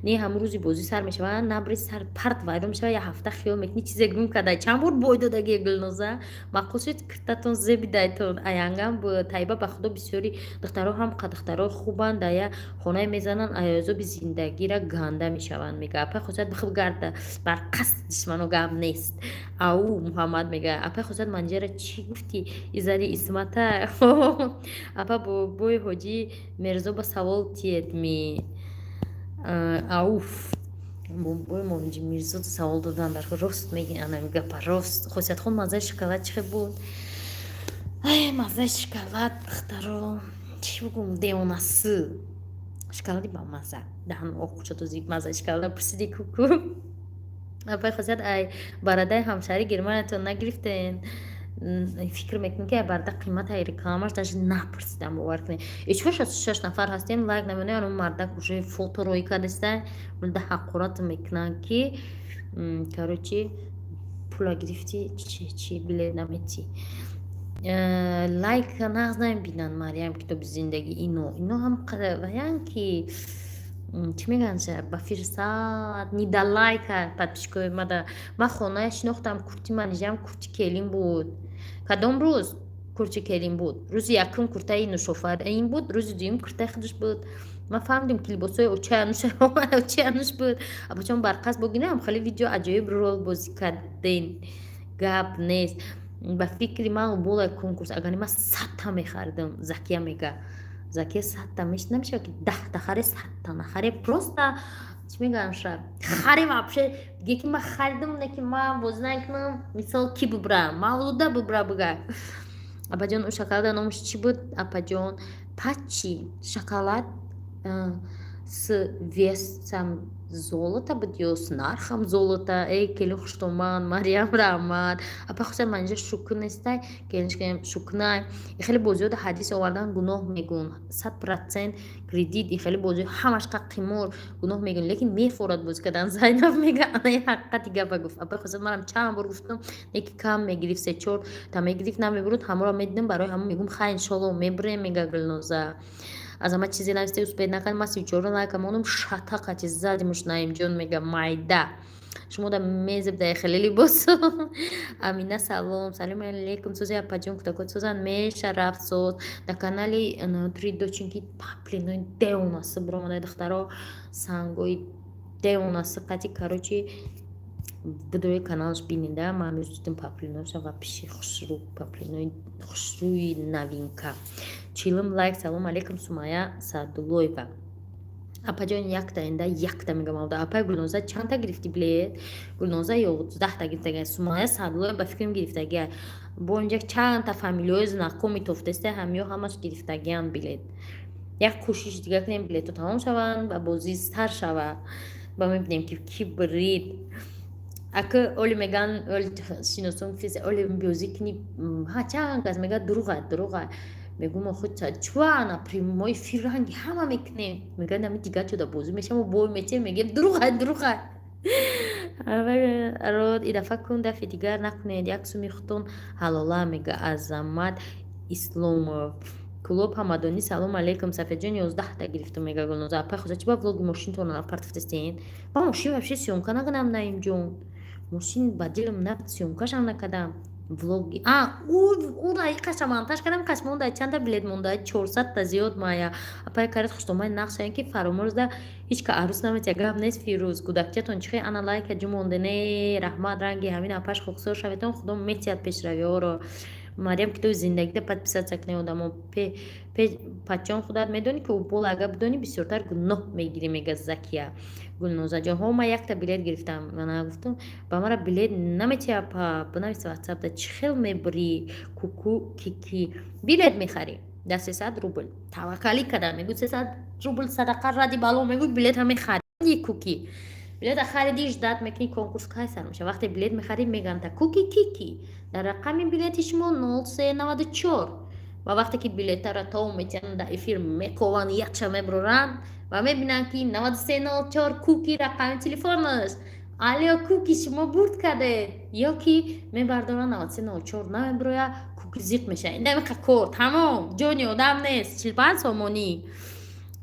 Не, ҳамун рӯзи бозӣ сар мешавад, набри сар парт вайрон мешавад, як ҳафта хиёл мекунӣ, чизе гум карда. Чанд бор бой додагӣ, Гулноза? Маъқул шуд киртатон, зебидайтон, аянгам. Таиба, ба худо, бисёри духтаро ҳам духтарои хубанд, дая хонае мезананд, аёзоби зиндагира ганда мешаванд, мега. Апай хусият, бихуб гарда бар қасд душмано, гап нест. Ау Муҳаммад мега: апай хусият, манҷара чӣ гуфтӣ? Изари Исмата. Апа, бобои ҳоҷӣ Мирзо ба савол тиед ми? Ауф, бобои ҳоҷи Мирзо савол додан дар рост меги, анами гапа рост. Хосиятхон, маззаи шоколад чӣ хел буд? Ай, маззаи шоколад, духтаро, чӣ бугум, девонасы, шоколади бамазза, даҳан оқушатози маззаи шоколада пурсиди. Куку, апай хосият, ай барадаи ҳамшаҳри Германиятон нагирифтен? Фикр мекунем, ки ай барада қимати рекламаш даже напурсидам, бовар кунед. Ичо 66 нафар ҳастем, лайк намекунем. Ано мардак уже фото роӣ кардеста, да ҳақорат мекунанд, ки короче, пула гирифтӣ, чи билет наметӣ? Лайк нағз намебинанд. Марьям, китоби зиндагӣ, ино ҳам ваян, ки чӣ мегӯянд, ба фирсат недолайка подписчикои мада. Ман хоная шинохтам, курти манижам, курти келин буд. Кадом рӯз курти келин буд? Рӯзи якум куртаи Нушофарин буд, рӯзи дуюм куртаи худаш буд. Ман фаҳмидем, ки либосҳои очаи Ануш буд. Абачон барқас богинам, хеле видео аҷоиб рол бозӣ карден, гап нест. Ба фикри ман, болай конкурс, агар ман 100-та мехаридам, Закия мега. Закия, 100-та намешавад, ки 10-та харе, 100-та нахаре, просто чӣ мегӯям, ша харе вообще диге, ки ман харидам, не ки ман бозӣ накунам. Мисол, ки бубра, Мавлуда бубра, буга. Апаҷон, ӯ шоколада номаш чӣ буд? Апаҷон, пачи шоколад с весом золота буд ё с нархом золота? Эй, кели хуштоман, Марьям, раҳмат. Апа хусусан, манҷа шукр нестай, келиншкаям шукрнай. И хеле бозиёда ҳадис овардан гуноҳ мегӯн, 100% кредит. И хеле бозиё ҳамаш қа қимор, гуноҳ мегӯн, лекин мефорад бозӣ кардан. Зайнаб мега, анаи ҳақиқати гапа гуфт. Апа хусусан, манам чанд бор гуфтам, неки кам мегирифт, се чор та мегирифт, намебурд, ҳаморо медидам. Барои ҳамон мегӯм, хай, иншолло мебурем, мега Гулноза. Аз ҳама чизе нависте, успеть накард. Ман 34 лайка мондум, шата қати задимуш. Наимҷон мега, майда шумо да мезеб дай хеле либосо. Амина, салом, салому алейкум, сози, апаҷон, кӯдакот созан? Меша рафт соз дар канали три дочинки, паплинои девонасы биромадай, духтаро, сангои девонасы қати. Короче, бидои каналаш бинеда. Ман ҳамрӯз дидам паплиноша, вообще хушрӯ, паплинои хушрӯи, новинка. 40-ум лайк. Салому алейкум, Сумая Саъдуллоева. Апаҷон, якта инда, якта мегам. Алда, апай Гулноза, чандта гирифтӣ билет? Гулноза 11-та гирифтагия. Сумая Саъдуллоева, ба фикрам, гирифтагия. Бо инҷа чандта фамилияҳои знакомый тофтаста, ҳамиё ҳамаш гирифтагиянд билет. Як кӯшиш дига кунем, билетҳо тамом шаванд ва бозӣ сар шава, ба мебинем, ки ки бурид. Ака, оли меган, оли шиносон гуфтеса, оли бозӣ кунӣ, ҳа, чанд кас мега, дурӯға, дурӯға. Мегӯм, охи чуана прямой эфир ранги ҳама мекунем. Мегӯянд, ами дигар ҷода бозӣ мешавам, бой метем, мегӯем, дурӯға, дурӯға. Род и дафъа кун, дафъи дигар накунед, як суми худтон ҳалола, мега Азамат Исломов. Клуб Ҳамадонӣ, салому алейкум, Сафедҷон, 11-та гирифтум, мега Гулноза. Апай хоза, чи ба влоги мошинтонро напартофтастен? Ба мошин вообще съёмка накардам, Наимҷон, мошин ба дилам на, съёмкашам накардам. Влоги ура иқаша монтаж кардам, кас монда, чанда билет монда, 400-та зиёд. Мая апай карат хуштомаи нақшаен, ки фаромӯзда ҳеҷ ка арӯс наметия. Гап нест. Фирӯз, кӯдакчатон чихе? Ана лайка ҷумонде не, раҳмат. Ранги ҳамин апаш хоксор шаветон, Худо метиҳад пешравиҳоро. Мариям, китоби зиндагида подписаться кунед, одамо. Пачон, худат медонӣ, ки ӯ бол агар бидонӣ, бисёртар гуноҳ мегирӣ, мега Закия. Гулнозаҷон, ҳо, ман якта билет гирифтам. Мана гуфтам, ба мара билет наметия, па бинавис ватсапда, чӣ хел мебурӣ? Куку кики, билет мехарӣ да 300 рубл. Таваккалӣ кардам, мегӯ, 300 рубл садақа ради бало, мегӯ, билета мехарӣ. Куки, билета хариди, ждать мекунӣ, конкурс кай сар меша. Вақте билет мехарӣ, мегӯянд та куки кики, дар рақами билети шумо 0394. Ва вақте ки билетаро то метиҳанд, дар эфир мекованд, якча мебуранд ва мебинанд, ки 9304 куки рақами телефонаш. Алё, куки, шумо бурд кардед. Ё ки мебардоранд, 9304 намебироя, куки зиқ мешавад. Инамиқа кор тамом, ҷони одам нест. 45 сомонӣ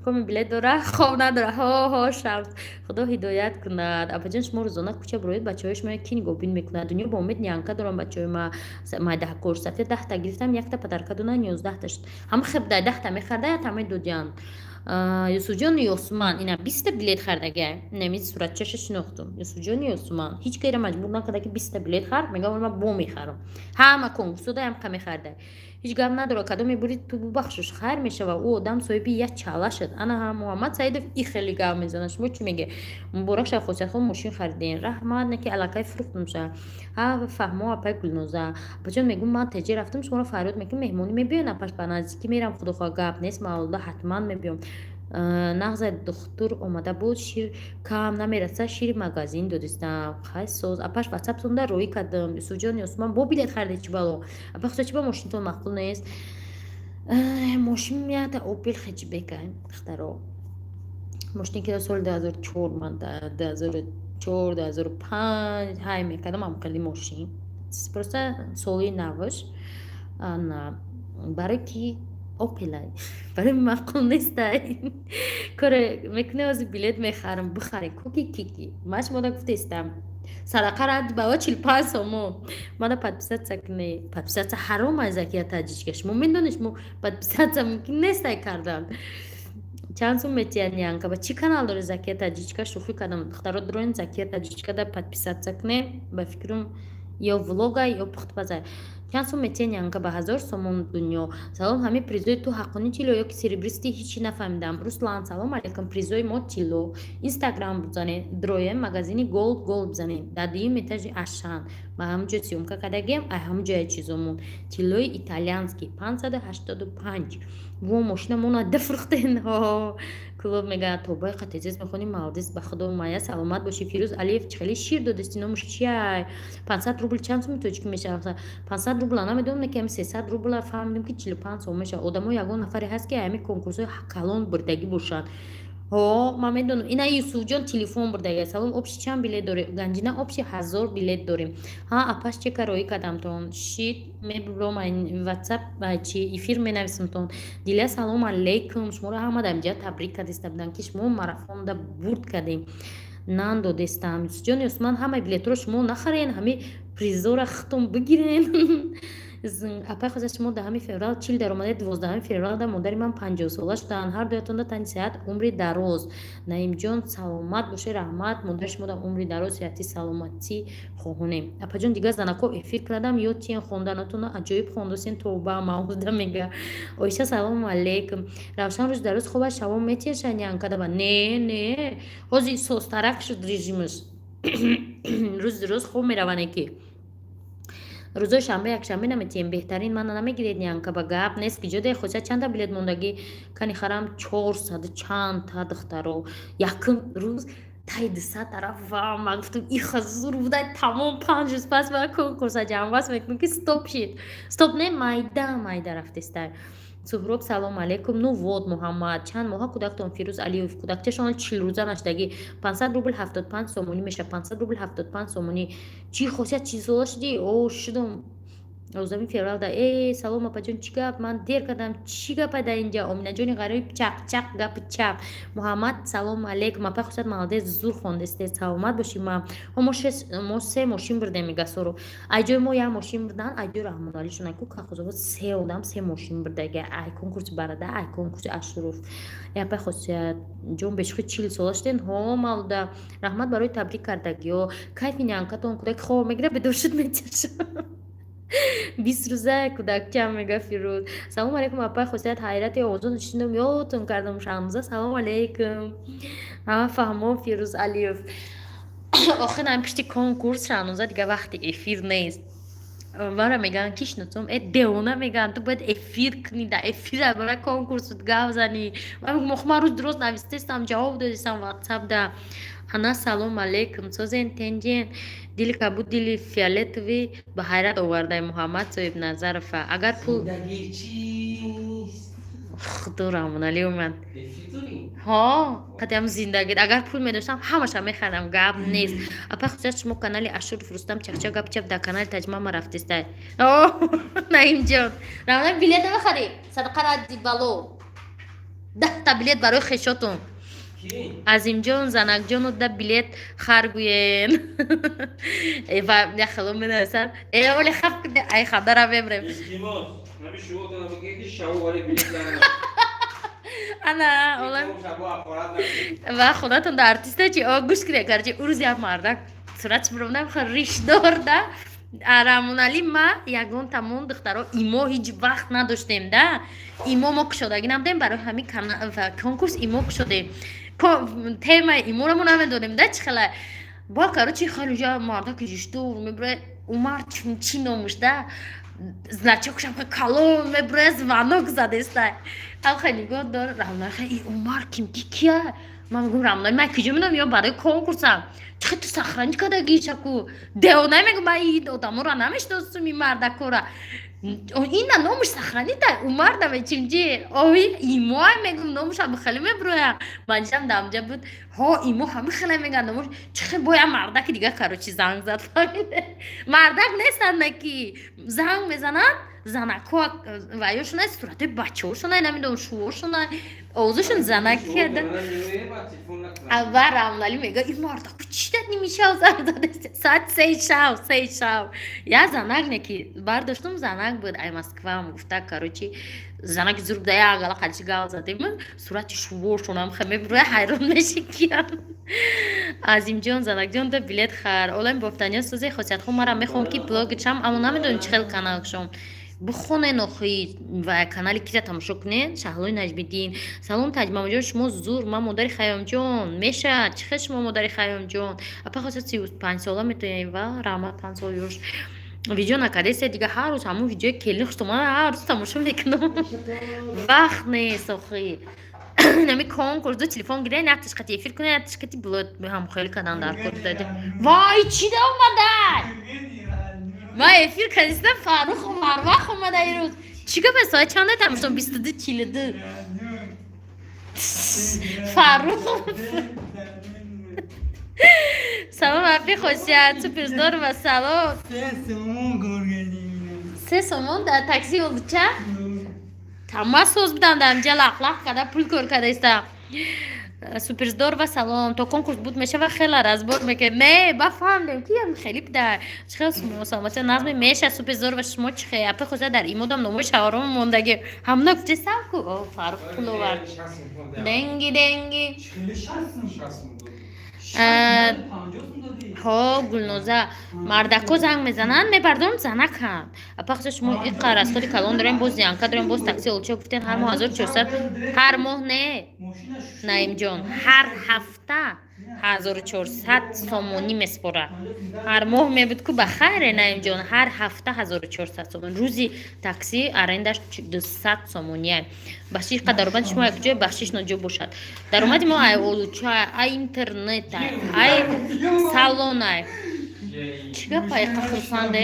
коми билет дора, хоб надора. Ҳо, ҳо, шаб Худо ҳидоят кунад. Апаҷон, шумо рӯзона кӯча бироед, бачаҳои шумо ки нигоҳбин мекунад? Дунё бо умед нянька дорам. Бачаҳои ма майдаҳкор сафия 10-та гирифтам, якта подарка дона, 11-та шуд. Ҳама хебдай 10-та мехарда, ята медодиянд. Юсуфҷону Ёсуман ина 20-та билет хардага. Инами суратчаша шинохтум. Юсуфҷону Ёсуман ҳеҷ кайра маҷбур накарда, ки 20-та билет хар. Мегам, ма бо мехарам. Ҳама конкурсода ҳамқа мехарда. Ҳеҷ гап надора. Кадом мебурӣ ту, бубахшуш, хайр мешава. Ӯ одам соҳиби як чала шуд. Ана ҳа, Муҳаммад Саидов и хеле гап мезанад. Шумо чӣ меге? Муборак шав, Хосиятхон, мошин харидем. Раҳмат, не ки аллакай фурӯхтумша. Ҳа, фаҳмо, апай Гулноза. Апаҷон, мегӯм, ман теҷе рафтам, шуморо фарёд мекунам, меҳмонӣ мебиён, апаш, ба наздикӣ мерам, худохоҳ. Гап нест, мавлуда ҳатман мебиём. Нағза духтур омада буд, шир кам намераса, шири магазин додистам. Хай, соз, апаш, ватсаптонда роӣ кардам. Юсуфҷон, Ёсуман бо билет хариде, чӣ бало? Апа хусо, чӣ ба мошинтон маъқул нест? Мошин меята, Опел хэтчбека, духтаро. Мошине ки соли 2004, ман 2004, 2005 ҳай мекардам, ҳамхели мошин. Просто соли навш барое ки Опелай барои маъқул нестай. Коре мекунӣ, ҳозир билет мехарам, бихаре, куки кики. Ман шумода гуфтаистам, садақа рад бава, 45 сомон. Мана подписаться кунӣ. Подписаться ҳаром ай, Закия таҷичка. Шумо медонед, шумо подписаться мумкин нестай кардан. Чанд сум метиҳад нянька? Ба чӣ канал дори, Закия таҷичка? Шӯхӣ кардам, духтаро, дроин Закия таҷичка да подписаться кунед. Ба фикрам, ё влога, ё пухтпаза. Чанд сум метиҳад нянька? Ба 1000 сомон. Дунё, салом. Ҳамин призои ту ҳаққони тилло ё ки серебристый? Ҳичи нафаҳмидам. Руслан, салом алейкум. Призои мо тилло. Инстаграм бизанед, дроем, магазини Голд Голд бизанед, дар дуюм этажи Ашан ба ҳамун ҷо съёмка кардагиам. Ай ҳамун ҷоя чизомон тиллои итальянский 585. Во, мошинамона дафурхтен. Клуб мега, тобаи қатезез мехонӣ, молодец, ба Худо. Мая, саломат бошӣ. Фирӯз Алиев, хеле шир додасти, номуш чиай? 500 рубл чанд суми тоҷикӣ мешавад? 500 рубла намедонам, ки ами 300 рубла фаҳмидем, ки 45 сом мешавад. Одамо, ягон нафаре ҳаст, ки ҳами конкурсҳои калон бурдагӣ бошанд? Ҳо, ман медонам, ина Юсуфҷон телефон бурдага. Салом, общий чанд билет дорем? Ганҷина, общий 1000 билет дорем. Ҳа, апаш, чека роӣ кардамтон шит, мебуром ватсап чи эфир менависамтон. Диля, салом алейкум. Шуморо ҳама дар инҷа табрик кардиста будам, ки шумо марафонда бурд кардем, нан додестам. Юсуфҷон, Юсман, ҳамаи билетҳоро шумо нахарен, ҳами призора худтон бигирен. Апай хоза, шумо 10-уми феврал 40 даромадед, 12-уми февралда модари ман 50-сола шуданд. Ҳар дуятонда тани сеҳат, умри дароз. Наимҷон, саломат бошед, раҳмат. Модари шумода умри дароз, сеҳатӣ, саломатӣ хоҳонем. Апаҷон, дигар занако эфир кардам, ё тиен хонданатона аҷоиб хондосен, тоба мавзуда, мега Оиша. Салому алейкум. Равшан, рӯз дар рӯз хобаш шавом метеша нянькадаба? Не, не, ҳозир состарак шуд режимаш, рӯзи рӯз хоб мераване, ки рӯзои шанбе, якшанбе наметиҳем. Беҳтарин, мана намегиред нянька ба? Гап нест. Ки ҷоде хосият, чанда билет мондагӣ? Кани харам, 400 чандта. Духтаро, якум рӯз тай 200 тараф ва ман гуфтам, иха зур будай. Тамом, 5 рӯз пас ба конкурса ҷамъбаст мекунам, ки стоп шид. Стоп не, майда майда рафтестай. Суҳроб, салом алейкум. Ну вот, Муҳаммад, чанд моҳа кӯдактон? Фирӯз Алиев, кӯдакчашон 40 рӯза нашдагӣ. 500 рубл 75 сомонӣ мешавад. 500 рубл 75 сомонӣ. Чӣ, хосият, 40 сола шудӣ? О, шудам. 11 февралда. Э, салом, апаҷон, чӣ гап? Ман дер кардам, чӣ гапа дар инҷа? Оминаҷони ғариб, чақ-чақ, гапи чап. Муҳаммад, салом алейкум, апа Хусрат, молодец, зур хондесте, саломат бошӣ. Ма мо се мошин бурдем мегасоро. Ай ҷои мо як мошин бурдан, ай ҷои Раҳмоналӣ шунаку Кахозобод се одам се мошин бурдаги, ай конкурси Барада, ай конкурси Ашуруф. Э, апай Хосият ҷон, бешухи 40 сола шуден? Ҳо, мавлуда, раҳмат барои табрик кардагиё. Кайфи нянкатон, кӯдаки хоб мегира, бедор шуд, метиша. 20 рӯза кӯдакчам, мега Фирӯз. Салому алейкум, апай Хосият, ҳайрати овозон шунидам, ёдтон кардам. Шаҳноза, салому алейкум. Ҳама фаҳмо, Фирӯз Алиев. Охир ҳам пишти конкурс, Шаҳноза, дига вақти эфир нест. Мара мегӯянд, ки шиносом, э, девона, мегӯянд, ту бояд эфир кунӣ, дар эфир дар бораи конкурсут гап занӣ. Ман мегӯям, охи ман рӯз дуроз навистестам, ҷавоб додистам ватсапда. Ана, салом алейкум, созен, тенҷен, дили кабуд, дили фиолетовый ба ҳайрат овардаи Муҳаммад Соҳибназарова. Агар пул худо Раҳмоналӣ омад. Ҳо, қадам зиндагӣ, агар пул медоштам, ҳамаша мехарам, гап нест. Апа Хусрат, шумо канали Ашуров Рустам, чахча гапчап дар канали Таҷмама рафтистай. Наимҷон, Раҳмоналӣ, билет намехарӣ? Садақа радди бало, 10-та билет барои хешотон. Азимҷон, занакҷону да билет хар гӯен. Ва яхело менависанд, э, оли хаф куне, ай хандара мемрем. Илтимос, ҳами шумотона бигӯед, ки шабо вале билет нарам. Ана олам ва худатон да артиста чи о гӯш кунед. Гарчи ӯ рӯз як мардак суратш биромдам, ришдор да Рамоналӣ. Ма ягон тамон духтаро имо ҳеҷ вақт надоштем да, имо мо кушодагӣ набудем, барои ҳамин конкурс имо кушодем. Темаи иморо мо намедонем да чӣ хела бо. Короче, хеле ҷа мардаки риштор мебурад, Умар чӣ номуш да, значокшам калон мебурад, звонок задеста. Ҳам нигоҳ дор Рамоналӣ, и Умар ким, ки кия? Ман мегӯм, Рамоналӣ, ман киҷо медонам, ё барои конкурсам чихе ту сохранить кардагӣ шаку девона. Мегӯм, ман ин одаморо намешиносум, ин мардакора, ина номуш сохранита Умар намечимҷи ои имоа. Мегӯм, номуш ҳами хеле мебуроя, манҷам дамҷа буд. Ҳо, имо ҳами хеле мегӯянд номуш чихе. Боя мардаки дига, короче, занг зад. Мардак нестанд, ки занг мезананд, занакҳо ва ёшона суратҳои бачаҳошона, намедонам, шувошона, овозашон занакиада. Ва Рамлалӣ мега, ин мардаку чӣ дад, нимишав занг зада, соат 3 шав, 3 шав. Я занак не ки бардоштум, занак буд, ай Москваам гуфта. Короче, занаки зур буда, як гала қадиши гал задем, сурати шувошонам хе мебуроя, ҳайрон меши киям. Азимҷон, занакҷон, да билет хар. Олами бофтаниё созе, хосиятҳо. Мара мехоҳам, ки блогчам, аммо намедонам чӣ хел канал кушом. Бихонен охи ва канали кира тамошо кунен. Шаҳлои Наҷмиддин, салом, Таҷмамаҷон, шумо зур, ман модари Хайёмҷон мешавад. Чӣ хел шумо модари Хайёмҷон? Апа хоса, 35 сола метоем ва раҳмат, 5 сол ёш. Видео накардеста дига, ҳар рӯз ҳамун видеои келини хуштоман ҳар рӯз тамошо мекунам, вақт нест охи. Нами конкурс, ду телефон гирен, якташ қати эфир кунен, якташ қати блог ҳамхоёлӣ кардан дар кор. Вай, чӣ да омадай? Ман эфир кардистам, Фаррух барвақт омада ирӯз. Чӣ гап, соат чанда тамошо? 22:42. Фаррух, салом, апи Хосият, супер здорово, салом. 3 сомон дар такси олдуча тама соз будам, дар инҷа лақлақ карда, пул кор кардаиста. Супер здорово, салом. То конкурс буд мешава, хела разбор мекунем. Не бафаҳмдем, ки хеле буда, чихел саломатия назме меша. Супер здорово, шумо чихе, апи Хосият? Дар имодам номои шаҳром мондаги, ҳамна гуфтесам ку. О, Фаррух пул овард, деньги, деньги. Ҳо, Гулноза, мардако занг мезананд, мебардорам, занаканд. Апа, шумо иққар расходи калон дорем, боз янка дорем, боз такси олча гуфтен, ҳар моҳ 1400. Ҳар моҳ не, Наимҷон, ҳар ҳафта 1400 сомонӣ меспорад. Ҳар моҳ мебуд ку, ба хайре, Наимҷон. Ҳар ҳафта 1400 сомон, рӯзи такси арендаш 200 сомония. Бахшиш қа даромади шумо якҷоя, бахшиш ноҷо бошад. Даромади мо ай олуча, ай интернет, ай салон, ай чӣ гапа, иқа хурсанде?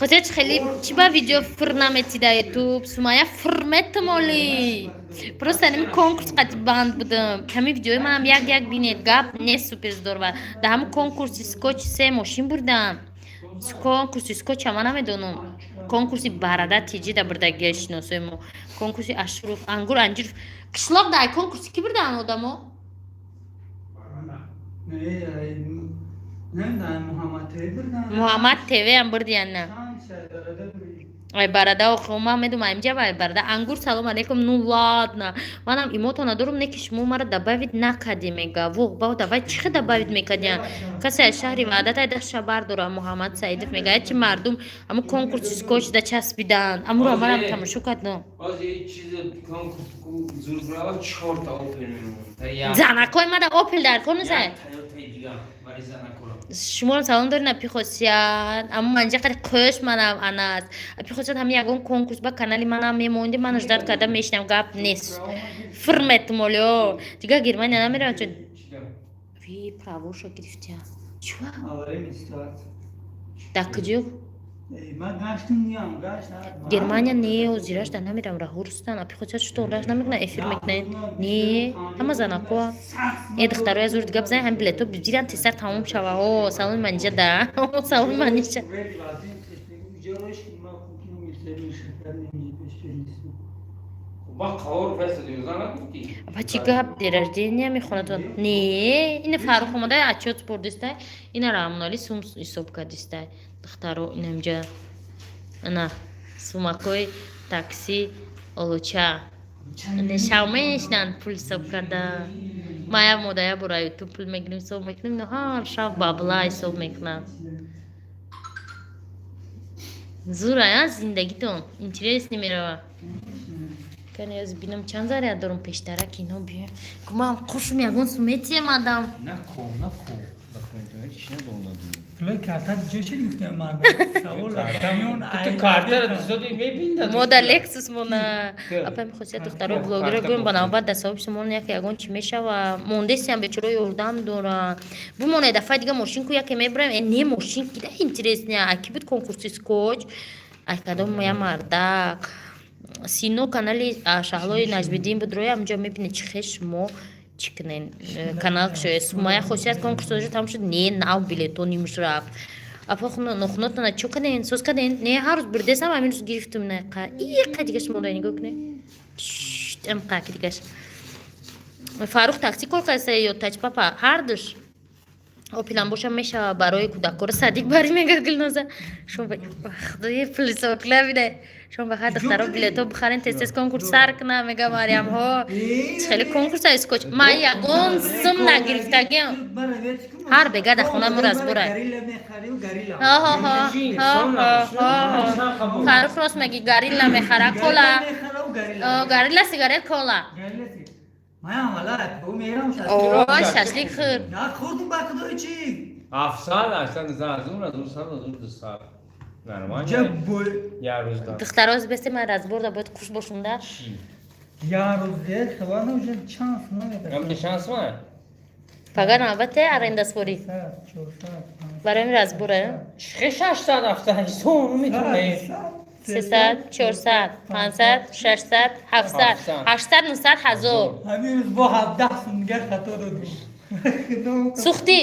Хотя хеле чӣ ба видео фир наметида ютуб? Сумая, фир метимоли, просто ними конкурс қати банд будам. Ҳамин видеои манам як як бинед, гап нест. Супер здорово, дар ҳамин конкурси скотч се мошин бурдам. Конкурси скотча ман намедонам. Конкурси барада тиҷида бурдагия шиносои мо. Конкурси Ашуров, ангур, анҷир. Қишлоқ дай конкурси ки бурдаан одамо? Не, не, Муҳаммад ТВ бурдан. Муҳаммад ТВ ам бурдиян, на? Чанд шайдарада бурди. Ай барада, охо, ман медум, инҷа ай барада. Ангур, салом алейкум. Ну ладно, манам имото надорум, не ки шумо мара добавить накади, мега. Воҳ, ба давай, чӣ хел добавить мекардиян? Касе аз шаҳри Ваҳдат ай дастша бардора. Муҳаммад Саидов мега, чи мардум аму конкурси скотч да часпидан, амуро манам тамошо кардам. Ҳозир ин чизи конкурс зур брава, чорта Опел мемонад. Занакои мада Опел дар кор несай. Як Тойотаи дига барои занакора. Шуморо салом дорин, апи Хосият. Аммо манҷа қади қӯш манам анас. Апи Хосият, ҳами ягон конкурс ба канали манам мемонди, ман ждать карда мешинам, гап нест. Фир метумолё. Дига Германия намерам, чун ви правоша гирифтия. Чуа? Аварийный ситуация. Дар куҷо? Эй, ман гаштум, ниям, гашт. Германия не, озираш да намерам, раҳу рустан. Апи Хосият, шуто раш намекунад, эфир мекунед. Не, ҳама занакоа. Э, духтароя, зур дига бизанед, ҳами билето бигиран, тезтар тамом шава. О, саломи манижа да. О, саломи манижа. Вели вазин ҷош ма кукину мисери. Ба қавор файсадӣ зана гуфтӣ. Ба чӣ гап, день рождения мехонатон? Не, ина Фаррух омада, отчёт спордистай. Ина Раҳмонали сум ҳисоб кардистай. Духтаро, инамҷа ана сумакои такси олуча. Шав мешинанд пул ҳисоб карда. Ма як мода як бора Ютуб пул мегирем, ҳисоб мекунем, ино ҳар шаб бабла ҳисоб мекунанд. Зура, а зиндагитон интересный мерава. Кани аз бинам, чанд заряд дорум, пештара кино биём. Кумам қушм ягон суметием адам. Нако, нако. Документҳои чӣ надонадӣ? Пулои карта ҷо чӣ гуфтем, мард? Савол камён. Ту картара дизоди мебинда. Мода Лексус мона. Апа мехосия, духтаро, блогера гӯем, ба навбат дар савоби шумо як ягон чӣ мешава. Мондесиам, бечоро, ёрдам доранд. Бумонед, дафъаи дига мошинку яке мебарем. Э, не, мошин кида интересный. А ки буд конкурси скотч? Ай кадом я мардак. Сино канали Шаҳлои Наҷмиддин буд, роя ҳамҷо мебинед, чӣ хел шумо чӣ кунен, канал кушоед. Сумая Хосият, конкурс ожа тамом шуд, не, нав билето нимш рафт. Апа, нохунотона чо карден, соз карден? Не, ҳар рӯз бурдесам, ҳамин рӯз гирифтум, на иқа дигаш монда, нигоҳ кунед, амқа ки дигаш. Фаррух такси кор кардаса ё тачпапа, ҳардуш. Опилам боша мешава барои кӯдаккора садик барӣ, мега Гулноза. Шумо худои пулисокла биде. Шумо ба хар, духтаро, билето бихарен, тез тез конкурс сар куна, мега Мариямҳо. Хеле конкурс скотч. Ман ягон сум нагирифтагиам. Ҳар бега дар хона мо разбора. Фаррух, рост меги, горилла мехара, кола. Горилла сигарет, кола. О, шашлик хӯр. Нахӯрдум, ба худои чӣ? 700, 800, аз он, аз он сад, аз он 200. Нормально. Я рӯз да. Духтаро, бесте, ман разборда бояд хуш бошум да. Я рӯз де, хабар уже шанс намедад. Ам шанс ма? Пага навбате аренда спорӣ. Барои разбора. Чӣ 600, 700 ҳисоб метавонӣ? 300, 400, 500, 600, 700, 800, 900, 1000. Ҳамин рӯз бо 17 сум дигар хато додум. Сухтӣ?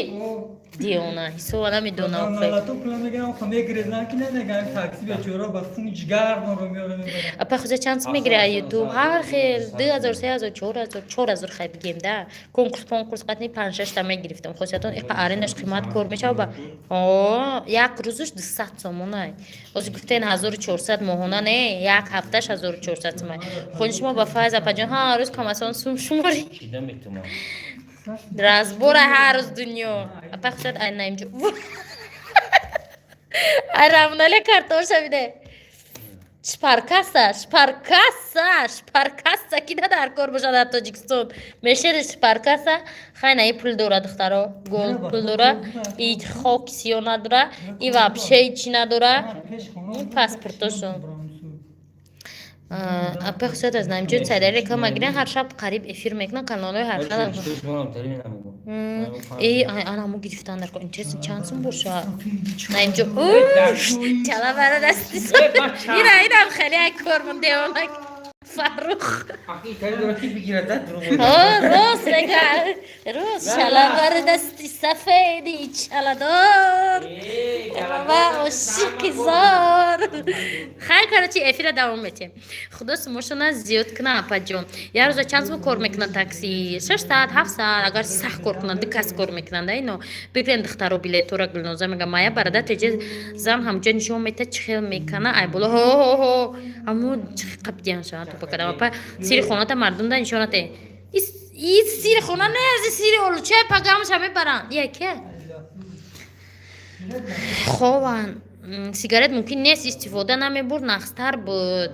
Девона, ҳисоба намедонам. Налато пула мегирам, хо мегирезам ки намегам, такси бечора ба хун ҷигар моро меора, мебарам. Апа хуза, чанд сум мегири аз Ютуб? Ҳар хел, 2000, 3000, 4000, 4000 хай бигем да. Конкурс, конкурс қатни панҷ шашта мегирифтам. Хосиятон иқа арендаш қимат кор мешава ба. О, як рӯзаш 200 сомонай. Ҳозир гуфтен 1400 моҳона, не, як ҳафташ 1400 сомай. Хони шумо ба файз, апаҷон, ҳар рӯз камасон сум шуморӣ. Чида метумам. Разбора ҳар рӯз дунё. Апа хусад, ай наимҷо. Ай рамнале картоша биде. Шпаркасса, шпаркасса, шпаркасса ки да дар кор бошад дар Тоҷикистон. Мешери шпаркасса, хай на, и пул дора, духтаро. Гол пул дора, и хок сиё надора, и вообще чи надора. Паспортошон. Апа хусад, аз наимҷо сайдари реклама гирен, ҳар шаб қариб эфир мекунан каналҳои ҳар хел. Э, анамо гирифтан дар кор. Интересно, чанд сум бошад? Наимҷо чала бара дасти. Ина, инам хеле ай кор мон, девонак. Фаррух. Ахи кари дора ки бигирад, да, дурӯғ. О, рост мега, рост. Шалавар дасти сафеди чаладор ва ошиқи зор. Хайр, короче, эфира давом метиҳем. Худо сумошона зиёд куна, апаҷон. Як рӯза чанд сум кор мекунад такси? 600, 700, агар сахт кор кунад, ду кас кор мекунанд. Ино бигирен, духтаро, билетора. Гулноза мега: мая барада теҷе зан ҳамҷо нишон мета, чӣ хел мекана. Ай боло ҳо ҳамо чӣ қабдиян шаванд, тупа кадам. Апа, сири хоната мардумда нишонате. И сири хона не, аз сири олучай пагамаша мебаранд. Яке хован. Сигарет мумкин нест, истифода намебурд, нағзтар буд.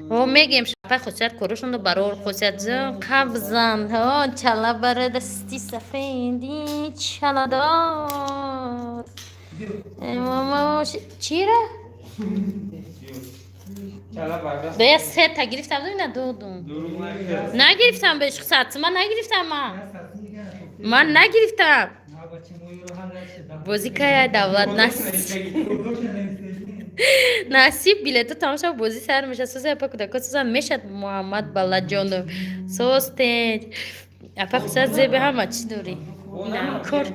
О, мегем, шапай хосият корушонда барор хосият қабзан. О, чала бара дасти сафеди чаладор. Чира бая сета гирифтам, на додум. Нагирифтам, беш сатма нагирифтам, ман нагирифтам. Бозӣ кая давлат насиб билету тамошо, бозӣ сар меша. Соза, апа, кудако соза мешад. Муҳаммад Балаҷонов, состеҷ, апа, хусад зеби ҳама чӣ дорӣ? Кор. Кор.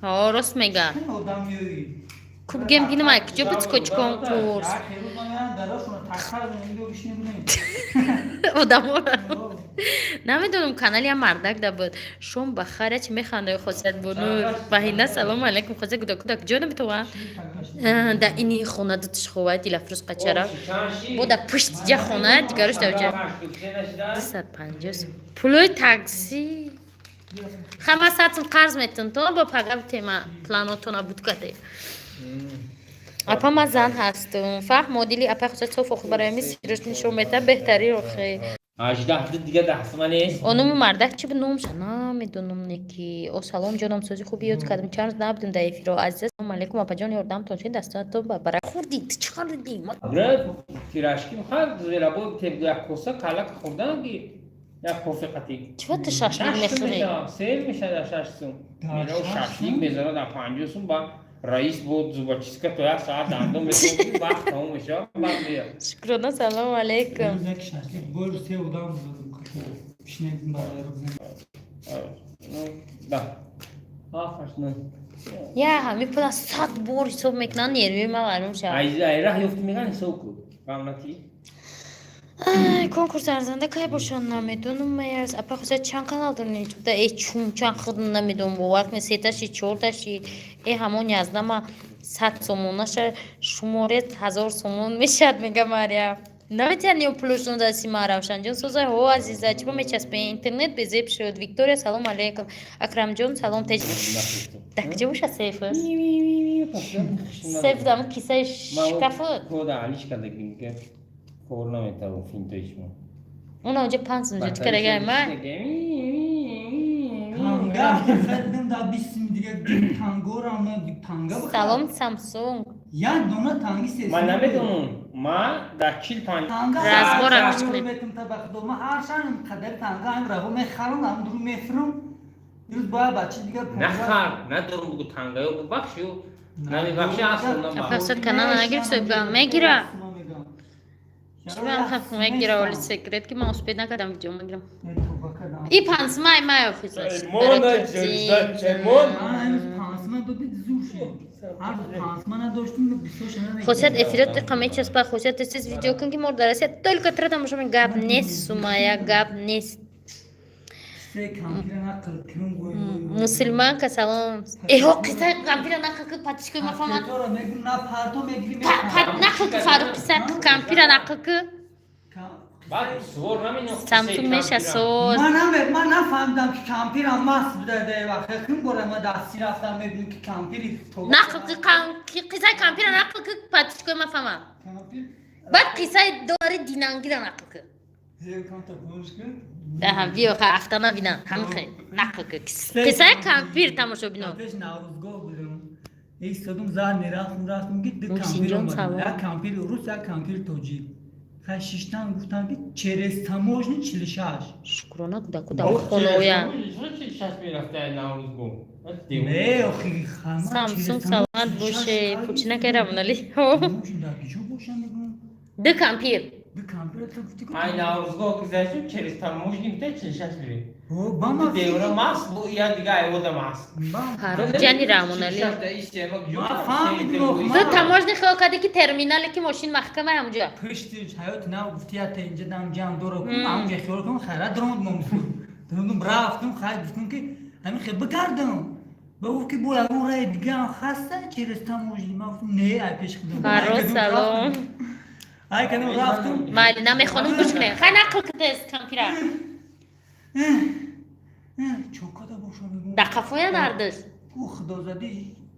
Ҳо, рост мега. Кубгем гинамай куҷо буд скотч конкурс одамора намедонам, канали ям мардак да буд. Шом ба хайр, чи механдаи, хосият бону Ваҳина? Салому алайкум, хосият. Кудак кудак ҷо наметавонад да ини хона дутиш хова дилафрӯз қачара бо да пушти ҷа хона дигаруш дар ҷа 250 пулои такси хама сатм қарз метун то бо пага тема планотона буд каде. Апа, ман зан ҳастум, фаҳмо дили апа хусад соф. Охи, барои ами сирош нишон мета беҳтарин охи. 18 дига 10 сума нест. Онуми мардак чи буд, номша намедонам неки. О, салом, ҷоном, сози хуби ёд кардам, чанд рӯз набудем дар эфиро. Азиза, салому алайкум, апаҷон, ёрдамтон шуд, дастатон ба барак. Хурди ту чӣ хӯрдӣ? Пирожки мехоҳад, зверобой як коса калак хӯрдан ки як кофе қатӣ. Чиба ту шашлик мехӯрӣ? Сер мешад дар 6 сум. Шашлик мезанад дар 50 сум, ба раис бо зубочистка то як саат дандон мекунад, вақт тамом мешавад, баъд меяд. Шукрона, салому алайкум. Як шашлик бор се одам пишнек. Да, ҳафт, нӯ. Я ҳами пула 100 бор ҳисоб мекунанд, нервии ман вайрон шавад. Ай раҳ ёфти меган, ҳисоб ку, ғамнатӣ. Конкурс арзанда кай бошад, намедонам. Меяз, апа хусад, чанд канал дорем ютубда? Э, чун чанд, худ намедонам, бовар кунед, сеташи, чорташи. Э, ҳамон язнама 100 сомонаша шуморед, 1000 сомон мешавад, мега Марьям. Наметиҳанд ё пулошон дасти ман. Равшанҷон, созай. Ҳо, азиза, чиба мечаспе? Интернет безеб шуд. Виктория, салому алайкум. Акрамҷон, салом. Теҷ дар куҷо бошад сейф? Сейф дам кисаи шкафот. Кода алиш кардагим, ки кор наметавон финтоишмо. Уна онҷа 5 сум ҷуд карагай ма. Танга хаддим да 20 сум дига тангорам танга. Салом, Самсунг. Як дона танги се. Ман намедонам, ма дар чил панҷ. Танга Разбора гӯш кунед. Метум та ба худо, ман ҳар шан қадар танга ҳам раҳо мехарам, ҳам дуру мефурам. Ирӯз бояд бачи дига. Нахар, надорум, бугу тангаё бубахшу, намебахши асло. Апа, канала нагирифт, мегира. Чӣ мегира, оли секрет ки ман успеть накардам, видео мегирам. И пансмай май офисаш. Эмон. Пансма додид, зур шуд. Ҳар пансма надоштум. Хосият, эфирот диқа мечаспа. Хосият, тез видео кун, ки мо дар Россия только тра тамошо. Гап нест, Сумая, гап нест. Мусулманка, салом. Эҳо, қиссаи кампира нақл ки, подписчикои ма фаҳмад. Нақл ки, Фарух, қиссаи кампира нақл ки. Самсунг меша соз. Ман нафаҳмидам, ки кампирам маст буда. Вақт хун бора ма дасти рафтам, мебинам, ки кампири. Нақл ки, қиссаи кампира нақл ки, подписчикои ма фаҳмад. Баъд қиссаи доллари динангира нақл ки. Аҳа, биё, афтана бинан, ҳамихе нақл ки қиссаи кампир, тамошобино. Пеш Наврӯзгоҳ будем, истодум, зар мерафтум, рафтум, ки ду кампир Муҳсинҷон, омад. Салом. Як кампири рус, як кампири тоҷик. Хай, шиштан, гуфтам, ки через таможни 46. Шукрона, кудаку дар хоноя. Шаш мерафта Наврӯзгоҳ. Не, охи, хама. Самсунг, саломат боше. Пучина кай, Рамонали? Дар киҷо бошам, мегӯям. Ду кампир. Ду кампир гуфти. Ай, Наврӯзгоҳ гузаштем, через таможни гуфта, 46 мирем. Ба ма. Девра маст бу, я дига айвода маст. Фаррух ҷани Рамонали. Фаҳмидим. Ту таможни хиёл кардӣ, ки терминале, ки мошин маҳкама ҳамҷо. Пушти ҳаёти нав гуфти, ята инҷа дам ҷам дора кун, ҳамҷа хиёл кун. Хайра, дрондмон, дрондум, рафтум. Хай, гуфтум, ки ҳамин хел бигардам. Ба гуфт, ки бо ягон раи дигаам хаста через таможни? Ман гуфтум, не, ай пеш худам. Фаррух, салом. Ай кадам рафтум. Майли, намехонум, гӯш кунем. Хай, нақл кудес кампира. Чокада бошам, мегӯм. Дар қафоя нардиш. Ӯ худозадӣ,